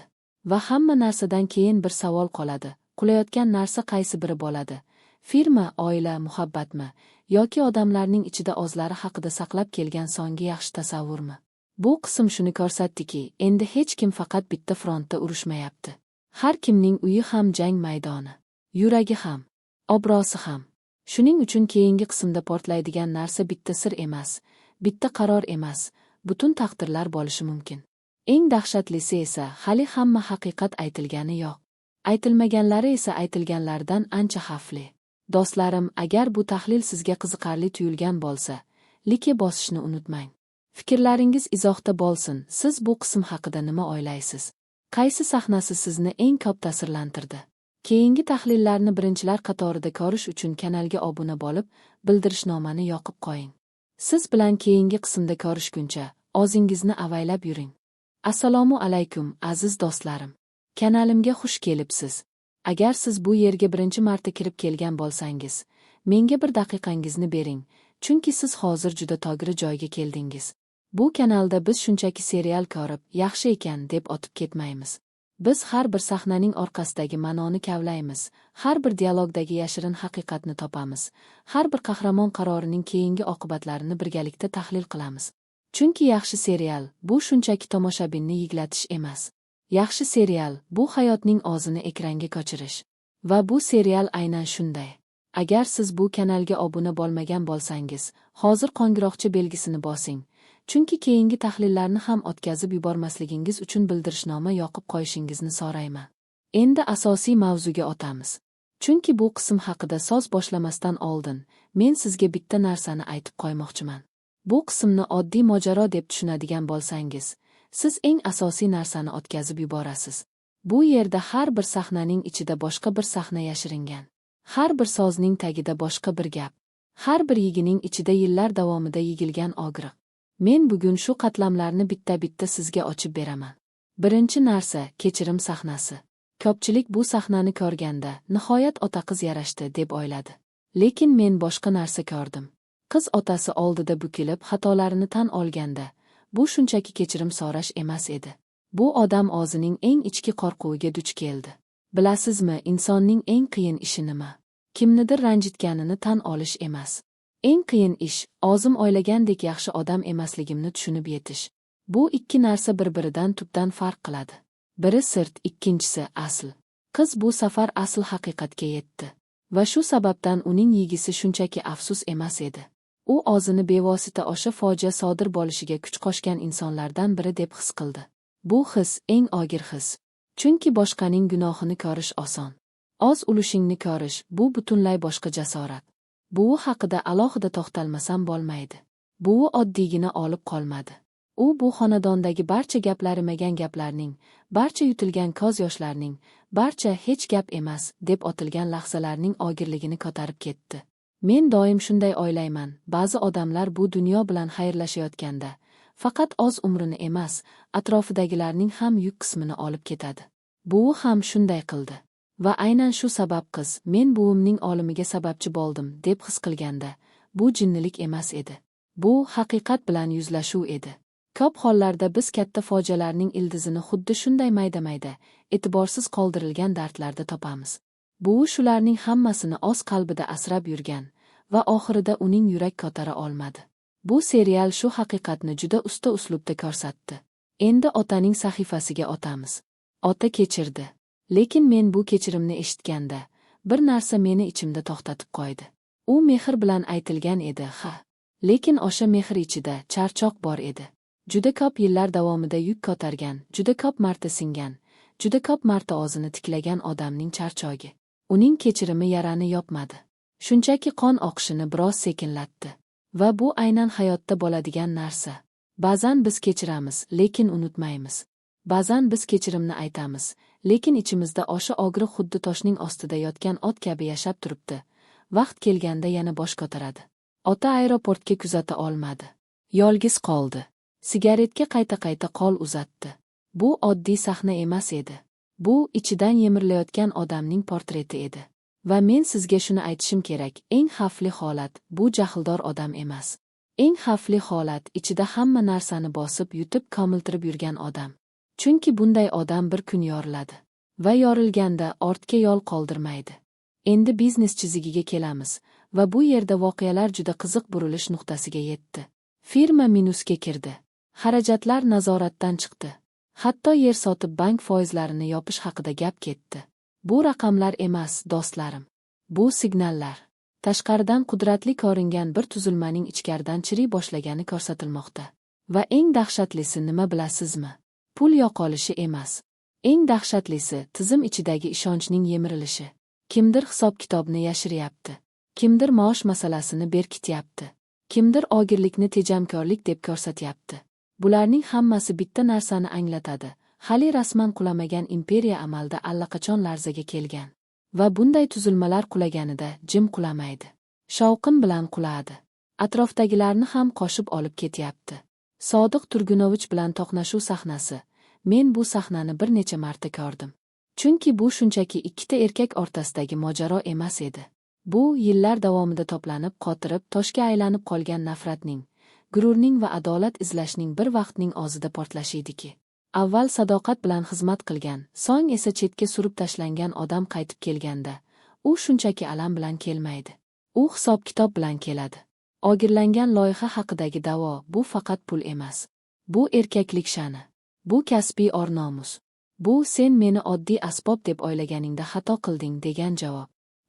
[SPEAKER 1] Va hamma narsadan keyin bir savol qoladi. Qulayotgan narsa qaysi biri bo'ladi? Firma, oila, muhabbatmi yoki odamlarning ichida o'zlari haqida saqlab kelgan so'nggi yaxshi tasavvurmi? Bu qism shuni ko'rsatdiki, endi hech kim faqat bitta frontda urushmayapti. Har kimning uyi ham jang maydoni. Yuragi ham, obro'si ham. Shuning uchun keyingi qismda portlaydigan narsa bitta sir emas, bitta qaror emas, butun taqdirlar bo'lishi mumkin. Eng dahshatlisi esa hali hamma haqiqat aytilgani yo'q. Aytilmaganlari esa aytilganlaridan ancha xavfli. Do'stlarim, agar bu tahlil sizga qiziqarli tuyulgan bo'lsa, like bosishni unutmang. Fikrlaringiz izohda bo'lsin. Siz bu qism haqida nima o'ylaysiz? Qaysi sahnasi sizni eng ko'p ta'sirlantirdi? Keyingi tahlillarni birinchilar qatorida ko'rish uchun kanalga obuna bo'lib, bildirishnomani yoqib qo'ying. Siz bilan keyingi qismda ko'rishguncha, o'zingizni avaylab yuring. Assalomu alaykum, aziz do'stlarim. Kanalimga xush kelibsiz. Agar siz bu yerga birinchi marta kirib kelgan bo'lsangiz, menga bir daqiqangizni bering, chunki siz hozir juda to'g'ri joyga keldingiz. Bu kanalda biz shunchaki serial ko'rib, yaxshi ekan deb o'tib ketmaymiz. Biz har bir sahnaning orqasidagi ma'noni kavlaymiz, har bir dialogdagi yashirin haqiqatni topamiz, har bir qahramon qarorining keyingi oqibatlarini birgalikda tahlil qilamiz. Chunki yaxshi serial bu shunchaki tomoshabinni yig'latish emas. Yaxshi serial bu hayotning o'zini ekranga ko'chirish. Va bu serial aynan shunday. Agar siz bu kanalga obuna bo'lmagan bo'lsangiz, hozir qo'ng'iroqcha belgisini bosing. Chunki keyingi tahlillarni ham o'tkazib yubormasligingiz uchun bildirishnoma yoqib qo'yishingizni so'rayman. Endi asosiy mavzuga o'tamiz. Chunki bu qism haqida so'z boshlamasdan oldin men sizga bitta narsani aytib qo'ymoqchiman. Bu qismni oddiy mojaro deb tushunadigan bo'lsangiz, siz eng asosiy narsani o'tkazib yuborasiz. Bu yerda har bir sahnaning ichida boshqa bir sahna yashiringan. Har bir so'zning tagida boshqa bir gap. Har bir yigining ichida yillar davomida yigilgan og'riq. Men bugun shu qatlamlarni bitta-bitta sizga ochib beraman. Birinchi narsa kechirim sahnasi. Ko'pchilik bu sahnani ko'rganda, nihoyat ota-qiz yarashdi deb o'yladi. Lekin men boshqa narsa ko'rdim. Qiz otasi oldida bukilib xatolarini tan olganda, bu shunchaki kechirim so'rash emas edi. Bu odam o'zining eng ichki qo'rquviga duch keldi. Bilasizmi, insonning eng qiyin ishi nima? Kimnidir ranjitganini tan olish emas. Eng qiyin ish, o'zim o'ylagandek yaxshi odam emasligimni tushunib yetish. Bu ikki narsa bir-biridan tubdan farq qiladi. Biri sirt, ikkinchisi asl. Qiz bu safar asl haqiqatga yetdi. Va shu sababdan uning yigisi shunchaki afsus emas edi. U o'zini bevosita o'sha fojia sodir bo'lishiga kuch qo'shgan insonlardan biri deb his qildi. Bu his eng og'ir his. Chunki boshqaning gunohini ko'rish oson. O'z ulushingni ko'rish bu butunlay boshqa jasorat. Buvi haqida alohida to'xtalmasam bo'lmaydi. Buvi oddiygina olib qolmadi. U bu xonadondagi barcha gaplarimagan gaplarning, barcha yutilgan ko'z yoshlarning, barcha hech gap emas deb otilgan lahzalarning og'irligini ko'tarib ketdi. Men doim shunday o'ylayman, ba'zi odamlar bu dunyo bilan xayrlashayotganda faqat o'z umrini emas, atrofidagilarning ham yuk qismini olib ketadi. Buvi ham shunday qildi. Va aynan shu sabab qiz, men buvimning o'limiga sababchi bo'ldim deb his qilganda, bu jinnilik emas edi. Bu haqiqat bilan yuzlashuv edi. Ko'p hollarda biz katta fojialarning ildizini xuddi shunday mayda-mayda, e'tiborsiz qoldirilgan dardlarda topamiz. Buvi shularning hammasini o'z qalbida asrab yurgan va oxirida uning yurak ko'tara olmadi. Bu serial shu haqiqatni juda usta uslubda ko'rsatdi. Endi otaning sahifasiga o'tamiz. Ota kechirdi. Lekin men bu kechirimni eshitganda, bir narsa meni ichimda to'xtatib qo'ydi. U mehr bilan aytilgan edi, ha. Lekin o'sha mehr ichida charchoq bor edi. Juda ko'p yillar davomida yuk ko'targan, juda ko'p marta singan, juda ko'p marta o'zini tiklagan odamning charchogi. Uning kechirimi yarani yopmadi. Shunchaki qon oqishini biroz sekinlatdi. Va bu aynan hayotda bo'ladigan narsa. Ba'zan biz kechiramiz, lekin unutmaymiz. Ba'zan biz kechirimni aytamiz, lekin ichimizda o'sha og'riq xuddi toshning ostida yotgan ot kabi yashab turibdi. Vaqt kelganda yana bosh ko'taradi. Ota aeroportga kuzata olmadi. Yolg'iz qoldi. Sigaretga qayta-qayta qo'l uzatdi. Bu oddiy sahna emas edi. Bu ichidan yemirilayotgan odamning portreti edi. Va men sizga shuni aytishim kerak, eng xavfli holat bu jahldor odam emas. Eng xavfli holat ichida hamma narsani bosib, yutib, komiltirib yurgan odam. Chunki bunday odam bir kun yoriladi. Va yorilganda ortga yo'l qoldirmaydi. Endi biznes chizigiga kelamiz va bu yerda voqealar juda qiziq burilish nuqtasiga yetdi. Firma minusga kirdi. Xarajatlar nazoratdan chiqdi. Hatto yer sotib bank foizlarini yopish haqida gap ketdi. Bu raqamlar emas, do'stlarim. Bu signallar. Tashqaridan qudratli ko'ringan bir tuzilmaning ichkaridan chiriy boshlagani ko'rsatilmoqda. Va eng dahshatlisi nima bilasizmi? Pul yo'qolishi emas. Eng dahshatlisi tizim ichidagi ishonchning yemirilishi. Kimdir hisob-kitobni yashiryapti. Kimdir maosh masalasini berkityapti. Kimdir og'irlikni tejamkorlik deb ko'rsatyapti. Bularning hammasi bitta narsani anglatadi. Hali rasman qulamagan imperiya amalda allaqachon larzaga kelgan. Va bunday tuzilmalar qulaganida jim qulamaydi. Shovqin bilan quladi. Atrofdagilarni ham qo'shib olib ketyapti. Sodiq Turgunovich bilan to'qnashuv sahnasi. Men bu sahnani bir necha marta ko'rdim. Chunki bu shunchaki ikkita erkak o'rtasidagi mojaro emas edi. Bu yillar davomida to'planib, qotirib, toshga aylanib qolgan nafratning, gururning va adolat izlashning bir vaqtning o'zida portlashi ediki. Avval sadoqat bilan xizmat qilgan, so'ng esa chetga surib tashlangan odam qaytib kelganda, u shunchaki alam bilan kelmaydi. U hisob-kitob bilan keladi. O'g'irlangan loyiha haqidagi da'vo bu faqat pul emas. Bu erkaklik sha'ni. Bu kasbiy or-nomus. Bu sen meni oddiy asbob deb o'ylaganingda xato qilding degan javob.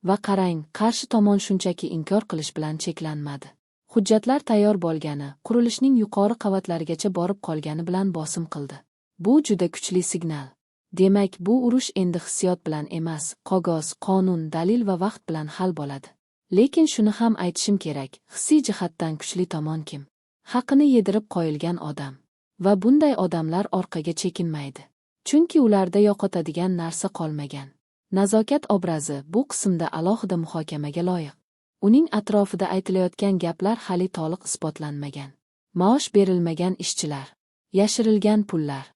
[SPEAKER 1] Va qarang, qarshi tomon shunchaki inkor qilish bilan cheklanmadi. Hujjatlar tayyor bo'lgani, qurilishning yuqori qavatlarigacha borib qolgani bilan bosim qildi. Bu juda kuchli signal. Demak, bu urush endi hissiyot bilan emas, qog'oz, qonun, dalil va vaqt bilan hal bo'ladi. Lekin shuni ham aytishim kerak, hissiy jihatdan kuchli tomon kim? Haqini yedirib qo'yilgan odam. Va bunday odamlar orqaga chekinmaydi. Chunki ularda yo'qotadigan narsa qolmagan. Nazokat obrazi bu qismda alohida muhokamaga loyiq. Uning atrofida aytilayotgan gaplar hali to'liq isbotlanmagan. Maosh berilmagan ishchilar, yashirilgan pullar,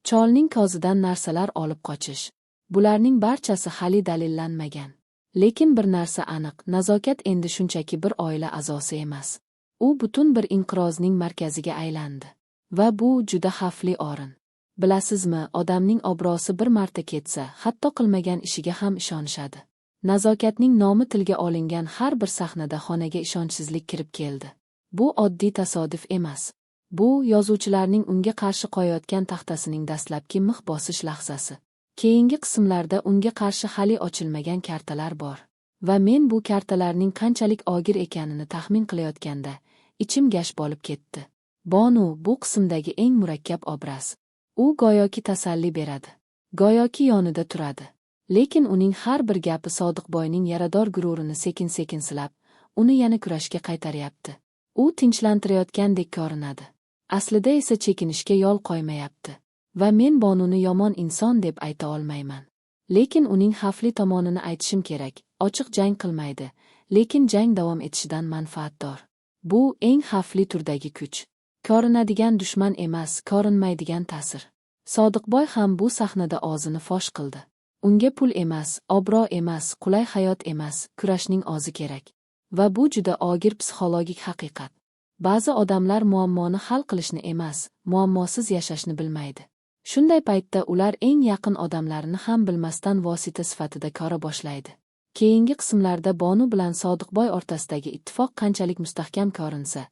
[SPEAKER 1] cholning ko'zidan narsalar olib qochish. Bularning barchasi hali dalillanmagan. Lekin bir narsa aniq, Nazokat endi shunchaki bir oila a'zosi emas. U butun bir inqirozning markaziga aylandi. Va bu juda xavfli o'rin. Bilasizmi, odamning obro'si bir marta ketsa, hatto qilmagan ishiga ham ishonishadi. Nazokatning nomi tilga olingan har bir sahnada xonaga ishonchsizlik kirib keldi. Bu oddiy tasodif emas. Bu yozuvchilarning unga qarshi qo'yayotgan taxtasining dastlabki mix bosish lahzasi. Keyingi qismlarda unga qarshi hali ochilmagan kartalar bor. Va men bu kartalarning qanchalik og'ir ekanini taxmin qilayotganda, ichim gash bo'lib ketdi. Bonu bu qismdagi eng murakkab obraz. U go'yoki tasalli beradi. Go'yoki yonida turadi. Lekin uning har bir gapi Sodiqboyning yarador gururini sekin-sekin silab, uni yana kurashga qaytaryapti. U tinchlantirayotgandek ko'rinadi. Aslida esa chekinishga yo'l qo'ymayapti. Va men Bonuni yomon inson deb ayta olmayman. Lekin uning xavfli tomonini aytishim kerak. Ochiq jang qilmaydi, lekin jang davom etishidan manfaatdor. Bu eng xavfli turdagi kuch. Ko'rinadigan dushman emas, ko'rinmaydigan ta'sir. Sodiqboy ham bu sahnada o'zini fosh qildi. Unga pul emas, obro' emas, qulay hayot emas, kurashning o'zi kerak. Va bu juda og'ir psixologik haqiqat. Ba'zi odamlar muammoni hal qilishni emas, muammosiz yashashni bilmaydi. Shunday paytda ular eng yaqin odamlarini ham bilmasdan vosita sifatida ko'ra boshlaydi. Keyingi qismlarda Bonu bilan Sodiqboy o'rtasidagi ittifoq qanchalik mustahkam ko'rinsa,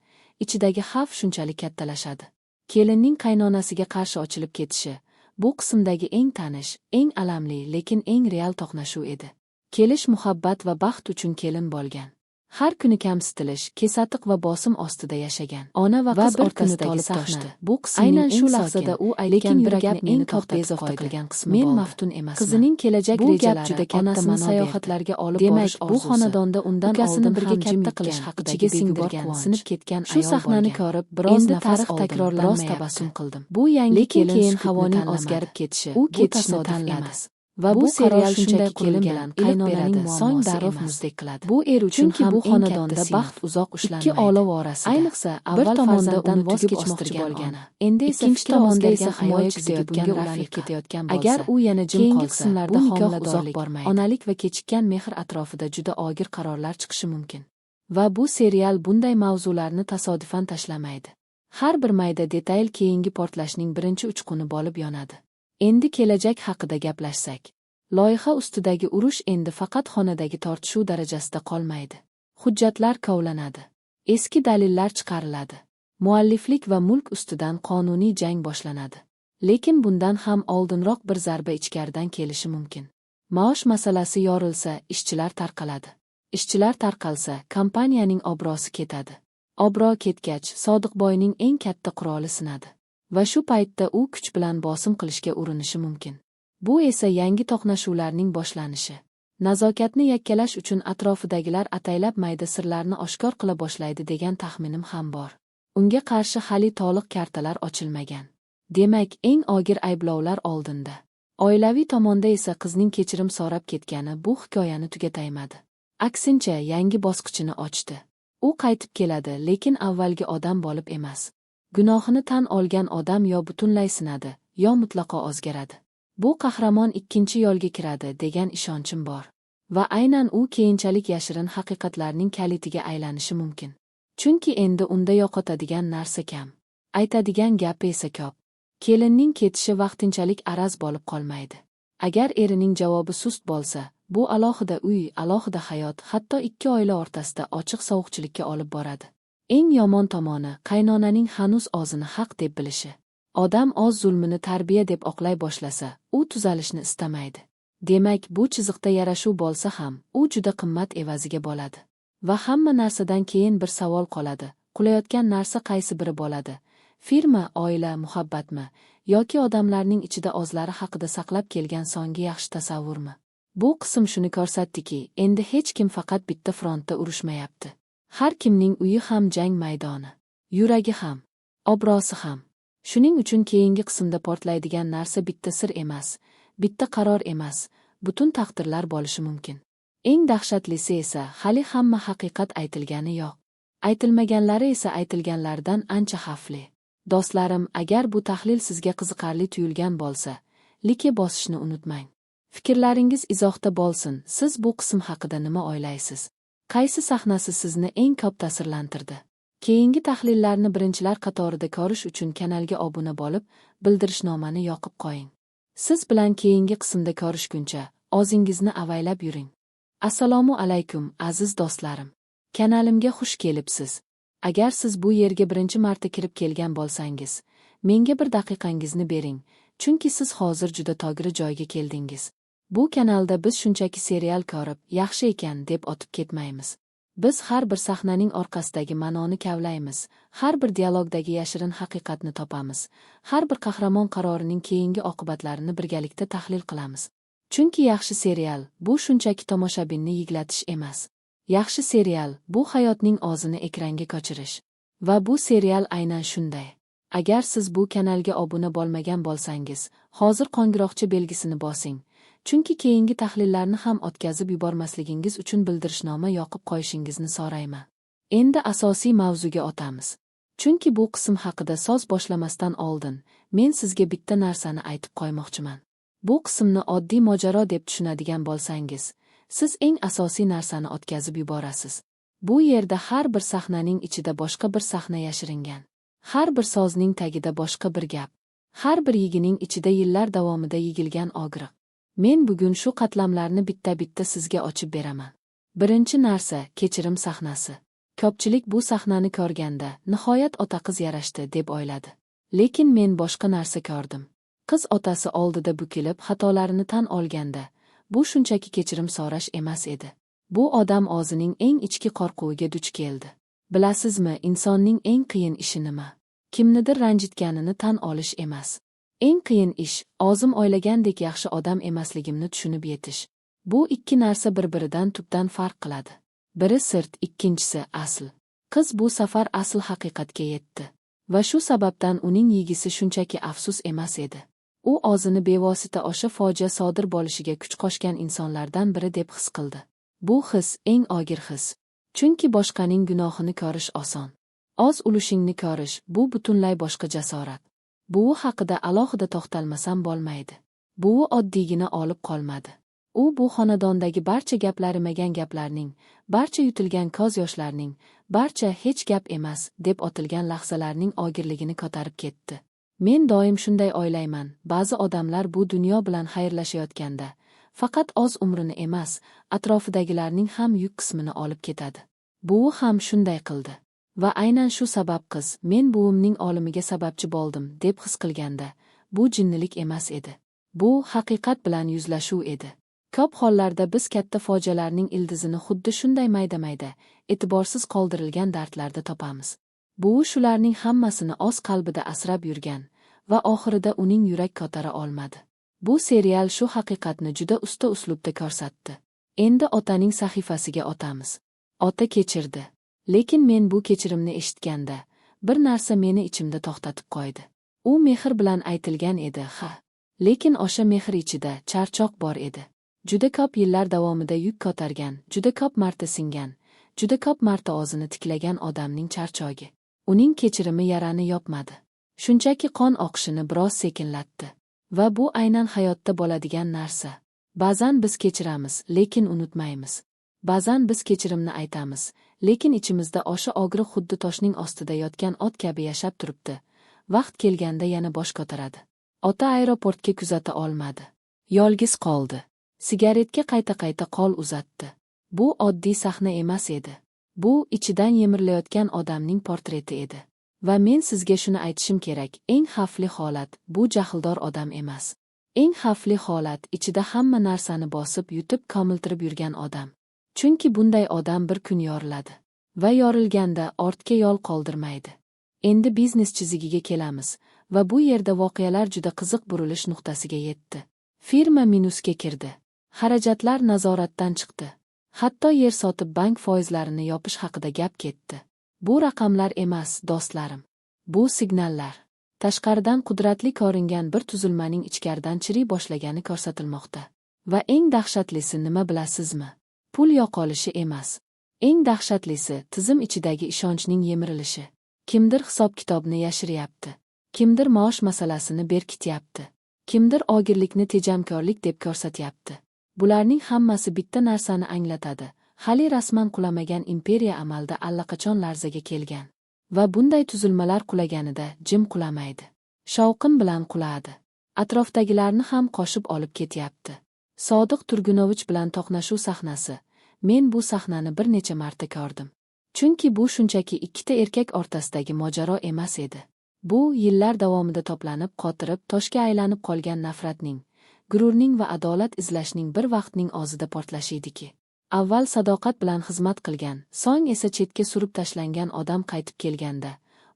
[SPEAKER 1] ichidagi xavf shunchalik kattalashadi. Kelinning qaynonasiga qarshi ochilib ketishi bu qismdagi eng tanish, eng alamli, lekin eng real to'qnashuv edi. Kelish muhabbat va baxt uchun kelin bo'lgan. Har kuni kamsitilish, kesatiq va bosim ostida yashagan. Ona va qiz
[SPEAKER 2] bir kuni
[SPEAKER 1] o'rtasidagi
[SPEAKER 2] tolib
[SPEAKER 1] sahna
[SPEAKER 2] toshdi.
[SPEAKER 1] bu qismning
[SPEAKER 2] Aynan
[SPEAKER 1] eng
[SPEAKER 2] shu
[SPEAKER 1] sokin,
[SPEAKER 2] lahzada u aytgan
[SPEAKER 1] lekin
[SPEAKER 2] bir
[SPEAKER 1] yurakni
[SPEAKER 2] gap meni
[SPEAKER 1] eng ko'p
[SPEAKER 2] to'xtatib
[SPEAKER 1] bezovta
[SPEAKER 2] qo'ydi.
[SPEAKER 1] qilgan qismi
[SPEAKER 2] Men
[SPEAKER 1] bo'ldi.
[SPEAKER 2] maftun emasman.
[SPEAKER 1] Qizining kelajak
[SPEAKER 2] Bu gap
[SPEAKER 1] rejalari,
[SPEAKER 2] juda katta
[SPEAKER 1] onasini
[SPEAKER 2] ma'no berdi.
[SPEAKER 1] sayohatlarga olib
[SPEAKER 2] Demak,
[SPEAKER 1] borish
[SPEAKER 2] bu
[SPEAKER 1] orzusi,
[SPEAKER 2] xonadonda undan
[SPEAKER 1] ukasini
[SPEAKER 2] oldin
[SPEAKER 1] birga
[SPEAKER 2] ham jim
[SPEAKER 1] katta qilish
[SPEAKER 2] yutgan,
[SPEAKER 1] haqidagi
[SPEAKER 2] ichiga
[SPEAKER 1] begubor
[SPEAKER 2] singdirgan,
[SPEAKER 1] quvonch.
[SPEAKER 2] sinib ketgan
[SPEAKER 1] Shu
[SPEAKER 2] ayol
[SPEAKER 1] sahnani
[SPEAKER 2] bo'lgan.
[SPEAKER 1] ko'rib, biroz
[SPEAKER 2] Endi
[SPEAKER 1] nafas
[SPEAKER 2] tarix
[SPEAKER 1] oldim, biroz
[SPEAKER 2] takrorlanmayapti.
[SPEAKER 1] tabassum qildim. Bu yangi
[SPEAKER 2] Lekin
[SPEAKER 1] kelin
[SPEAKER 2] keyin
[SPEAKER 1] sukutni
[SPEAKER 2] havoning
[SPEAKER 1] tanlamadi.
[SPEAKER 2] o'zgarib ketishi,
[SPEAKER 1] U
[SPEAKER 2] bu
[SPEAKER 1] ketishni
[SPEAKER 2] tasodif
[SPEAKER 1] tanladi.
[SPEAKER 2] emas.
[SPEAKER 1] Va
[SPEAKER 2] Bu
[SPEAKER 1] bu
[SPEAKER 2] qaror
[SPEAKER 1] serial
[SPEAKER 2] shunday
[SPEAKER 1] shunday
[SPEAKER 2] kelin
[SPEAKER 1] kelin
[SPEAKER 2] bilan
[SPEAKER 1] bilan
[SPEAKER 2] qaynonaning
[SPEAKER 1] qaynonaning
[SPEAKER 2] muammosi
[SPEAKER 1] so'ng darrov
[SPEAKER 2] emas.
[SPEAKER 1] muzdek qiladi.
[SPEAKER 2] Bu er uchun
[SPEAKER 1] Chunki
[SPEAKER 2] ham
[SPEAKER 1] bu
[SPEAKER 2] eng katta
[SPEAKER 1] xonadonda
[SPEAKER 2] sinov.
[SPEAKER 1] baxt uzoq
[SPEAKER 2] Ikki
[SPEAKER 1] ushlanmaydi.
[SPEAKER 2] olov orasida.
[SPEAKER 1] Ayniqsa,
[SPEAKER 2] Bir
[SPEAKER 1] avval
[SPEAKER 2] tomonda
[SPEAKER 1] farzanddan
[SPEAKER 2] uni
[SPEAKER 1] voz
[SPEAKER 2] tugib
[SPEAKER 1] kechmoqchi
[SPEAKER 2] o'stirgan
[SPEAKER 1] bo'lgan,
[SPEAKER 2] ona,
[SPEAKER 1] endi esa
[SPEAKER 2] ikkinchi
[SPEAKER 1] fikri
[SPEAKER 2] tomonda esa
[SPEAKER 1] o'zgargan
[SPEAKER 2] himoya
[SPEAKER 1] himoya
[SPEAKER 2] chizayotgan
[SPEAKER 1] chizayotgan
[SPEAKER 2] rafiqa.
[SPEAKER 1] ulanib ketayotgan bo'lsa,
[SPEAKER 2] Agar u yana jim
[SPEAKER 1] keyingi
[SPEAKER 2] qolsa,
[SPEAKER 1] qismlarda
[SPEAKER 2] bu nikoh uzoq
[SPEAKER 1] homiladorlik,
[SPEAKER 2] bormaydi.
[SPEAKER 1] onalik va kechikkan mehr atrofida juda og'ir qarorlar chiqishi mumkin. Va bu serial bunday mavzularni tasodifan tashlamaydi. Har bir mayda detal keyingi portlashning birinchi uchquni bo'lib yonadi. Endi kelajak haqida gaplashsak. Loyiha ustidagi urush endi faqat xonadagi tortishuv darajasida qolmaydi. Hujjatlar kovlanadi. Eski dalillar chiqariladi. Mualliflik va mulk ustidan qonuniy jang boshlanadi. Lekin bundan ham oldinroq bir zarba ichkaridan kelishi mumkin. Maosh masalasi yorilsa, ishchilar tarqaladi. Ishchilar tarqalsa, kompaniyaning obro'si ketadi. Obro' ketgach, Sodiqboyning eng katta quroli sinadi. Va shu paytda u kuch bilan bosim qilishga urinishi mumkin. Bu esa yangi to'qnashuvlarning boshlanishi. Nazokatni yakkalash uchun atrofidagilar ataylab mayda sirlarni oshkor qila boshlaydi degan taxminim ham bor. Unga qarshi hali to'liq kartalar ochilmagan. Demak, eng og'ir ayblovlar oldinda. Oilaviy tomonda esa qizning kechirim so'rab ketgani bu hikoyani tugataymadi. Aksincha, yangi bosqichini ochdi. U qaytib keladi, lekin avvalgi odam bo'lib emas. Gunohini tan olgan odam yo butunlay sinadi, yo mutlaqo o'zgaradi. Bu qahramon ikkinchi yo'lga kiradi degan ishonchim bor. Va aynan u keyinchalik yashirin haqiqatlarning kalitiga aylanishi mumkin. Chunki endi unda yo'qotadigan narsa kam. Aytadigan gapi esa ko'p. Kelinning ketishi vaqtinchalik araz bo'lib qolmaydi. Agar erining javobi sust bo'lsa, bu alohida uy, alohida hayot, hatto ikki oila o'rtasida ochiq sovuqchilikka olib boradi. Eng yomon tomoni qaynonaning hanuz o'zini haq deb bilishi. Odam o'z zulmini tarbiya deb oqlay boshlasa, u tuzalishni istamaydi. Demak, bu chiziqda yarashuv bo'lsa ham, u juda qimmat evaziga bo'ladi. Va hamma narsadan keyin bir savol qoladi. Qulayotgan narsa qaysi biri bo'ladi? Firma, oila, muhabbatmi yoki odamlarning ichida o'zlari haqida saqlab kelgan so'nggi yaxshi tasavvurmi? Bu qism shuni ko'rsatdiki, endi hech kim faqat bitta frontda urushmayapti. Har kimning uyi ham jang maydoni. Yuragi ham, obro'si ham. Shuning uchun keyingi qismda portlaydigan narsa bitta sir emas, bitta qaror emas, butun taqdirlar bo'lishi mumkin. Eng dahshatlisi esa hali hamma haqiqat aytilgani yo'q. Aytilmaganlari esa aytilganlaridan ancha xavfli. Do'stlarim, agar bu tahlil sizga qiziqarli tuyulgan bo'lsa, like bosishni unutmang. Fikrlaringiz izohda bo'lsin. Siz bu qism haqida nima o'ylaysiz? Qaysi sahnasi sizni eng ko'p ta'sirlantirdi? Keyingi tahlillarni birinchilar qatorida ko'rish uchun kanalga obuna bo'lib, bildirishnomani yoqib qo'ying. Siz bilan keyingi qismda ko'rishguncha, o'zingizni avaylab yuring. Assalomu alaykum, aziz do'stlarim. Kanalimga xush kelibsiz. Agar siz bu yerga birinchi marta kirib kelgan bo'lsangiz, menga bir daqiqangizni bering, chunki siz hozir juda to'g'ri joyga keldingiz. Bu kanalda biz shunchaki serial ko'rib, yaxshi ekan deb o'tib ketmaymiz. Biz har bir sahnaning orqasidagi ma'noni kavlaymiz, har bir dialogdagi yashirin haqiqatni topamiz, har bir qahramon qarorining keyingi oqibatlarini birgalikda tahlil qilamiz. Chunki yaxshi serial bu shunchaki tomoshabinni yig'latish emas. Yaxshi serial bu hayotning o'zini ekranga ko'chirish. Va bu serial aynan shunday. Agar siz bu kanalga obuna bo'lmagan bo'lsangiz, hozir qo'ng'iroqcha belgisini bosing. Chunki keyingi tahlillarni ham o'tkazib yubormasligingiz uchun bildirishnoma yoqib qo'yishingizni so'rayman. Endi asosiy mavzuga o'tamiz. Chunki bu qism haqida so'z boshlamasdan oldin men sizga bitta narsani aytib qo'ymoqchiman. Bu qismni oddiy mojaro deb tushunadigan bo'lsangiz, siz eng asosiy narsani o'tkazib yuborasiz. Bu yerda har bir sahnaning ichida boshqa bir sahna yashiringan. Har bir so'zning tagida boshqa bir gap. Har bir yigining ichida yillar davomida yig'ilgan og'riq. Men bugun shu qatlamlarni bitta-bitta sizga ochib beraman. Birinchi narsa kechirim sahnasi. Ko'pchilik bu sahnani ko'rganda, nihoyat ota-qiz yarashdi deb o'yladi. Lekin men boshqa narsa ko'rdim. Qiz otasi oldida bukilib, xatolarini tan olganda, bu shunchaki kechirim so'rash emas edi. Bu odam o'zining eng ichki qo'rquviga duch keldi. Bilasizmi, insonning eng qiyin ishi nima? Kimnidir ranjitganini tan olish emas. Eng qiyin ish, o'zim o'ylagandek yaxshi odam emasligimni tushunib yetish. Bu ikki narsa bir-biridan tubdan farq qiladi. Biri sirt, ikkinchisi asl. Qiz bu safar asl haqiqatga yetdi. Va shu sababdan uning yigisi shunchaki afsus emas edi. U o'zini bevosita o'sha fojia sodir bo'lishiga kuch qo'shgan insonlardan biri deb his qildi. Bu his eng og'ir his. Chunki boshqaning gunohini ko'rish oson. O'z ulushingni ko'rish bu butunlay boshqa jasorat. Buvi haqida alohida to'xtalmasam bo'lmaydi. Buvi oddiygina olib qolmadi. U bu xonadondagi barcha gaplarimagan gaplarning, barcha yutilgan ko'z yoshlarning, barcha hech gap emas deb otilgan lahzalarning og'irligini ko'tarib ketdi. Men doim shunday o'ylayman, ba'zi odamlar bu dunyo bilan xayrlashayotganda faqat o'z umrini emas, atrofidagilarning ham yuk qismini olib ketadi. Buvi ham shunday qildi. Va aynan shu sabab qiz, men buvimning o'limiga sababchi bo'ldim deb his qilganda, bu jinnilik emas edi. Bu haqiqat bilan yuzlashuv edi. Ko'p hollarda biz katta fojialarning ildizini xuddi shunday mayda-mayda, e'tiborsiz qoldirilgan dardlarda topamiz. Buvi shularning hammasini o'z qalbida asrab yurgan va oxirida uning yurak ko'tara olmadi. Bu serial shu haqiqatni juda usta uslubda ko'rsatdi. Endi otaning sahifasiga o'tamiz. Ota kechirdi. Lekin men bu kechirimni eshitganda, bir narsa meni ichimda to'xtatib qo'ydi. U mehr bilan aytilgan edi, ha. Lekin o'sha mehr ichida charchoq bor edi. Juda ko'p yillar davomida yuk ko'targan, juda ko'p marta singan, juda ko'p marta o'zini tiklagan odamning charchogi. Uning kechirimi yarani yopmadi. Shunchaki qon oqishini biroz sekinlatdi. Va bu aynan hayotda bo'ladigan narsa. Ba'zan biz kechiramiz, lekin unutmaymiz. Ba'zan biz kechirimni aytamiz, lekin ichimizda o'sha og'riq xuddi toshning ostida yotgan ot kabi yashab turibdi. Vaqt kelganda yana bosh ko'taradi. Ota aeroportga kuzata olmadi. Yolg'iz qoldi. Sigaretga qayta-qayta qo'l uzatdi. Bu oddiy sahna emas edi. Bu ichidan yemirilayotgan odamning portreti edi. Va men sizga shuni aytishim kerak, eng xavfli holat bu jahldor odam emas. Eng xavfli holat ichida hamma narsani bosib, yutib, komiltirib yurgan odam. Chunki bunday odam bir kun yoriladi. Va yorilganda ortga yo'l qoldirmaydi. Endi biznes chizigiga kelamiz va bu yerda voqealar juda qiziq burilish nuqtasiga yetdi. Firma minusga kirdi. Xarajatlar nazoratdan chiqdi. Hatto yer sotib bank foizlarini yopish haqida gap ketdi. Bu raqamlar emas, do'stlarim. Bu signallar. Tashqaridan qudratli ko'ringan bir tuzilmaning ichkaridan chiriy boshlagani ko'rsatilmoqda. Va eng dahshatlisi nima bilasizmi? Pul yo'qolishi emas. Eng dahshatlisi tizim ichidagi ishonchning yemirilishi. Kimdir hisob-kitobni yashiryapti. Kimdir maosh masalasini berkityapti. Kimdir og'irlikni tejamkorlik deb ko'rsatyapti. Bularning hammasi bitta narsani anglatadi. Hali rasman qulamagan imperiya amalda allaqachon larzaga kelgan. Va bunday tuzilmalar qulaganida jim qulamaydi. Shovqin bilan quladi. Atrofdagilarni ham qo'shib olib ketyapti. Sodiq Turgunovich bilan to'qnashuv sahnasi. Men bu sahnani bir necha marta ko'rdim. Chunki bu shunchaki ikkita erkak o'rtasidagi mojaro emas edi. Bu yillar davomida to'planib, qotirib, toshga aylanib qolgan nafratning, gururning va adolat izlashning bir vaqtning o'zida portlashi ediki. Avval sadoqat bilan xizmat qilgan, so'ng esa chetga surib tashlangan odam qaytib kelganda,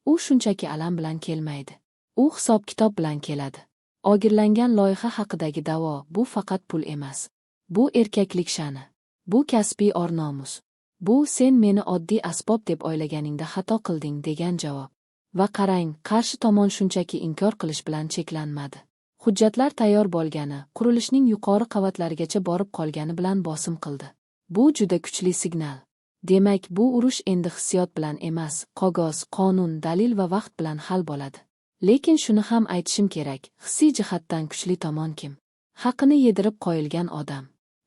[SPEAKER 1] u shunchaki alam bilan kelmaydi. U hisob-kitob bilan keladi. O'g'irlangan loyiha haqidagi da'vo bu faqat pul emas. Bu erkaklik sha'ni. Bu kasbiy or-nomus. Bu sen meni oddiy asbob deb o'ylaganingda xato qilding degan javob. Va qarang, qarshi tomon shunchaki inkor qilish bilan cheklanmadi. Hujjatlar tayyor bo'lgani, qurilishning yuqori qavatlarigacha borib qolgani bilan bosim qildi. Bu juda kuchli signal. Demak, bu urush endi hissiyot bilan emas, qog'oz, qonun, dalil va vaqt bilan hal bo'ladi. Lekin shuni ham aytishim kerak, hissiy jihatdan kuchli tomon kim? Haqini yedirib qo'yilgan odam.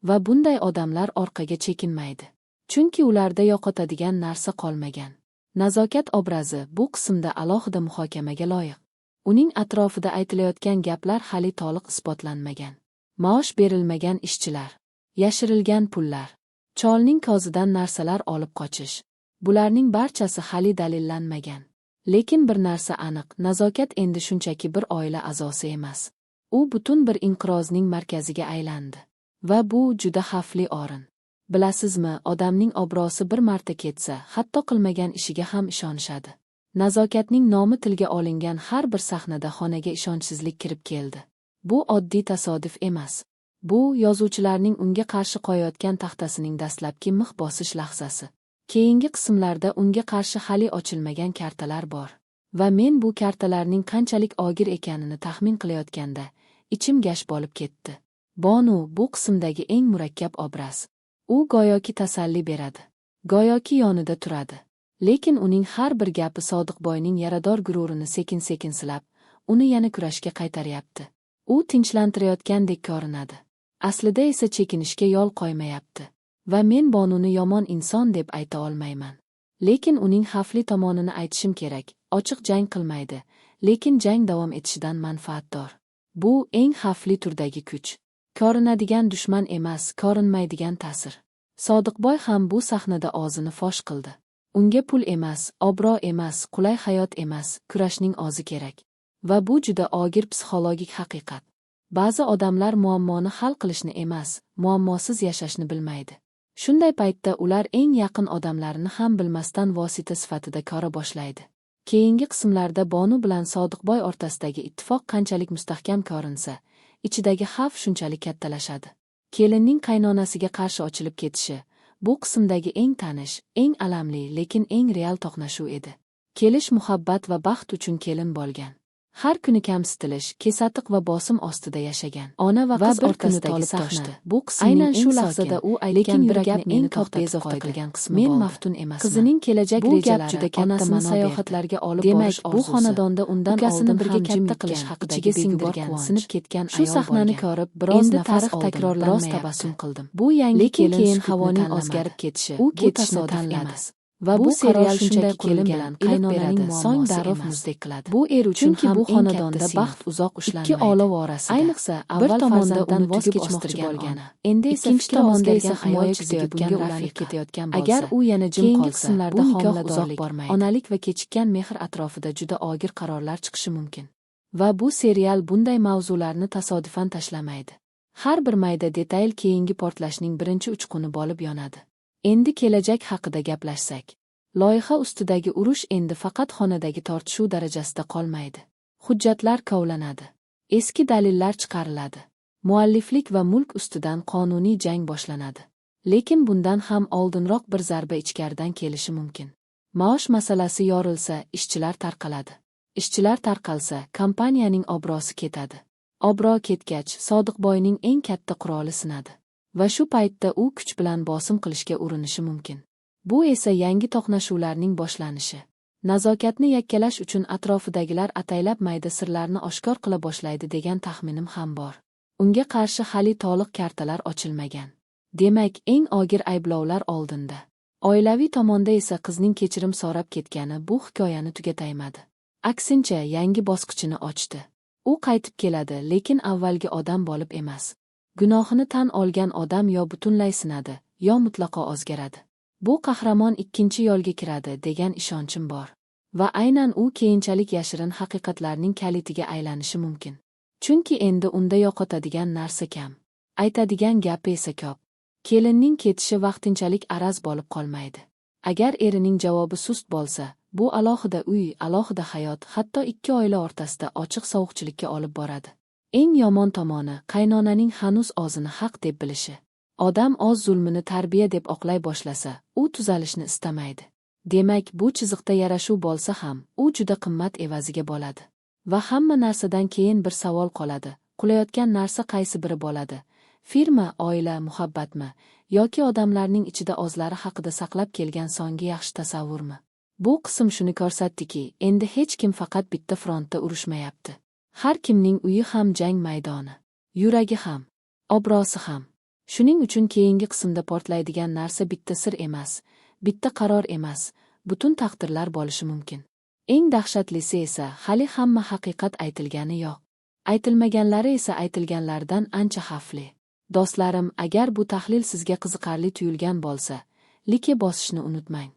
[SPEAKER 1] Va bunday odamlar orqaga chekinmaydi. Chunki ularda yo'qotadigan narsa qolmagan. Nazokat obrazi bu qismda alohida muhokamaga loyiq. Uning atrofida aytilayotgan gaplar hali to'liq isbotlanmagan. Maosh berilmagan ishchilar, yashirilgan pullar, cholning ko'zidan narsalar olib qochish. Bularning barchasi hali dalillanmagan. Lekin bir narsa aniq, Nazokat endi shunchaki bir oila a'zosi emas. U butun bir inqirozning markaziga aylandi. Va bu juda xavfli o'rin. Bilasizmi, odamning obro'si bir marta ketsa, hatto qilmagan ishiga ham ishonishadi. Nazokatning nomi tilga olingan har bir sahnada xonaga ishonchsizlik kirib keldi. Bu oddiy tasodif emas. Bu yozuvchilarning unga qarshi qo'yayotgan taxtasining dastlabki mix bosish lahzasi. Keyingi qismlarda unga qarshi hali ochilmagan kartalar bor. Va men bu kartalarning qanchalik og'ir ekanini taxmin qilayotganda, ichim gash bo'lib ketdi. Bonu bu qismdagi eng murakkab obraz. U go'yoki tasalli beradi. Go'yoki yonida turadi. Lekin uning har bir gapi Sodiqboyning yarador gururini sekin-sekin silab, uni yana kurashga qaytaryapti. U tinchlantirayotgandek ko'rinadi. Aslida esa chekinishga yo'l qo'ymayapti. Va men Bonuni yomon inson deb ayta olmayman. Lekin uning xavfli tomonini aytishim kerak. Ochiq jang qilmaydi, lekin jang davom etishidan manfaatdor. Bu eng xavfli turdagi kuch. Ko'rinadigan dushman emas, ko'rinmaydigan ta'sir. Sodiqboy ham bu sahnada o'zini fosh qildi. Unga pul emas, obro' emas, qulay hayot emas, kurashning o'zi kerak. Va bu juda og'ir psixologik haqiqat. Ba'zi odamlar muammoni hal qilishni emas, muammosiz yashashni bilmaydi. Shunday paytda ular eng yaqin odamlarini ham bilmasdan vosita sifatida ko'ra boshlaydi. Keyingi qismlarda Bonu bilan Sodiqboy o'rtasidagi ittifoq qanchalik mustahkam ko'rinsa, ichidagi xavf shunchalik kattalashadi. Kelinning qaynonasiga qarshi ochilib ketishi bu qismdagi eng tanish, eng alamli, lekin eng real to'qnashuv edi. Kelish muhabbat va baxt uchun kelin bo'lgan. Har kuni kamsitilish, kesatiq va bosim ostida yashagan. Ona va qiz bir kuni tolib toshdi. Bu qismning aynan shu lahzada u aytgan bir gap meni to'xtatib bezovta qilgan qismi Men maftun emasman. Qizining kelajak rejalari, juda katta ma'no sayohatlarga olib borish orzusi. Bu xonadonda undan oldin birga katta qilish haqidagi singdirgan, sinib ketgan ayol. Shu sahnani ko'rib, biroz nafas oldim, biroz tabassum qildim. Bu yangi kelin keyin havoning o'zgarib ketishi, u ketishni tanladi. Va bu serial shunday kelin bilan qaynonaning so'ng darrov muzdek qiladi. Bu er uchun chunki bu xonadonda baxt uzoq ushlanmaydi. Ikki olov orasida. Ayniqsa, avval tomonda uni voz kechmoqchi bo'lgan. Endi esa ikkinchi tomonda esa himoya kutayotgan ulanib ketayotgan bo'lsa. Agar u yana jim qolsa, bu nikoh uzoq bormaydi. Onalik va kechikkan mehr atrofida juda og'ir qarorlar chiqishi mumkin. Va bu serial bunday mavzularni tasodifan tashlamaydi. Har bir mayda detal keyingi portlashning birinchi uchquni bo'lib yonadi. Endi kelajak haqida gaplashsak. Loyiha ustidagi urush endi faqat xonadagi tortishuv darajasida qolmaydi. Hujjatlar kovlanadi. Eski dalillar chiqariladi. Mualliflik va mulk ustidan qonuniy jang boshlanadi. Lekin bundan ham oldinroq bir zarba ichkaridan kelishi mumkin. Maosh masalasi yorilsa, ishchilar tarqaladi. Ishchilar tarqalsa, kompaniyaning obro'si ketadi. Obro' ketgach, Sodiqboyning eng katta quroli sinadi. Va shu paytda u kuch bilan bosim qilishga urinishi mumkin. Bu esa yangi to'qnashuvlarning boshlanishi. Nazokatni yakkalash uchun atrofidagilar ataylab mayda sirlarni oshkor qila boshlaydi degan taxminim ham bor. Unga qarshi hali to'liq kartalar ochilmagan. Demak, eng og'ir ayblovlar oldinda. Oilaviy tomonda esa qizning kechirim so'rab ketgani bu hikoyani tugataymadi. Aksincha, yangi bosqichini ochdi. U qaytib keladi, lekin avvalgi odam bo'lib emas. Gunohini tan olgan odam yo butunlay sinadi, yo mutlaqo o'zgaradi. Bu qahramon ikkinchi yo'lga kiradi degan ishonchim bor. Va aynan u keyinchalik yashirin haqiqatlarning kalitiga aylanishi mumkin. Chunki endi unda yo'qotadigan narsa kam. Aytadigan gapi esa ko'p. Kelinning ketishi vaqtinchalik araz bo'lib qolmaydi. Agar erining javobi sust bo'lsa, bu alohida uy, alohida hayot, hatto ikki oila o'rtasida ochiq sovuqchilikka olib boradi. Eng yomon tomoni qaynonaning hanuz o'zini haq deb bilishi. Odam o'z zulmini tarbiya deb oqlay boshlasa, u tuzalishni istamaydi. Demak, bu chiziqda yarashuv bo'lsa ham, u juda qimmat evaziga bo'ladi. Va hamma narsadan keyin bir savol qoladi: qulayotgan narsa qaysi biri bo'ladi? Firma, oila, muhabbatmi yoki odamlarning ichida o'zlari haqida saqlab kelgan so'nggi yaxshi tasavvurmi? Bu qism shuni ko'rsatdiki, endi hech kim faqat bitta frontda urushmayapti. Har kimning uyi ham jang maydoni. Yuragi ham, obro'si ham. Shuning uchun keyingi qismda portlaydigan narsa bitta sir emas, bitta qaror emas, butun taqdirlar bo'lishi mumkin. Eng dahshatlisi esa hali hamma haqiqat aytilgani yo'q. Aytilmaganlari esa aytilganlaridan ancha xavfli. Do'stlarim, agar bu tahlil sizga qiziqarli tuyulgan bo'lsa, like bosishni unutmang.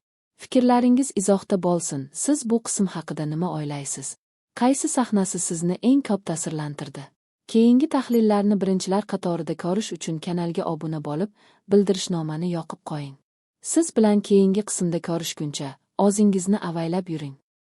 [SPEAKER 1] Fikrlaringiz izohda bo'lsin. Siz bu qism haqida nima o'ylaysiz? Qaysi sahnasi sizni eng ko'p ta'sirlantirdi? Keyingi tahlillarni birinchilar qatorida ko'rish uchun kanalga obuna bo'lib, bildirishnomani yoqib qo'ying. Siz bilan keyingi qismda ko'rishguncha, o'zingizni avaylab yuring.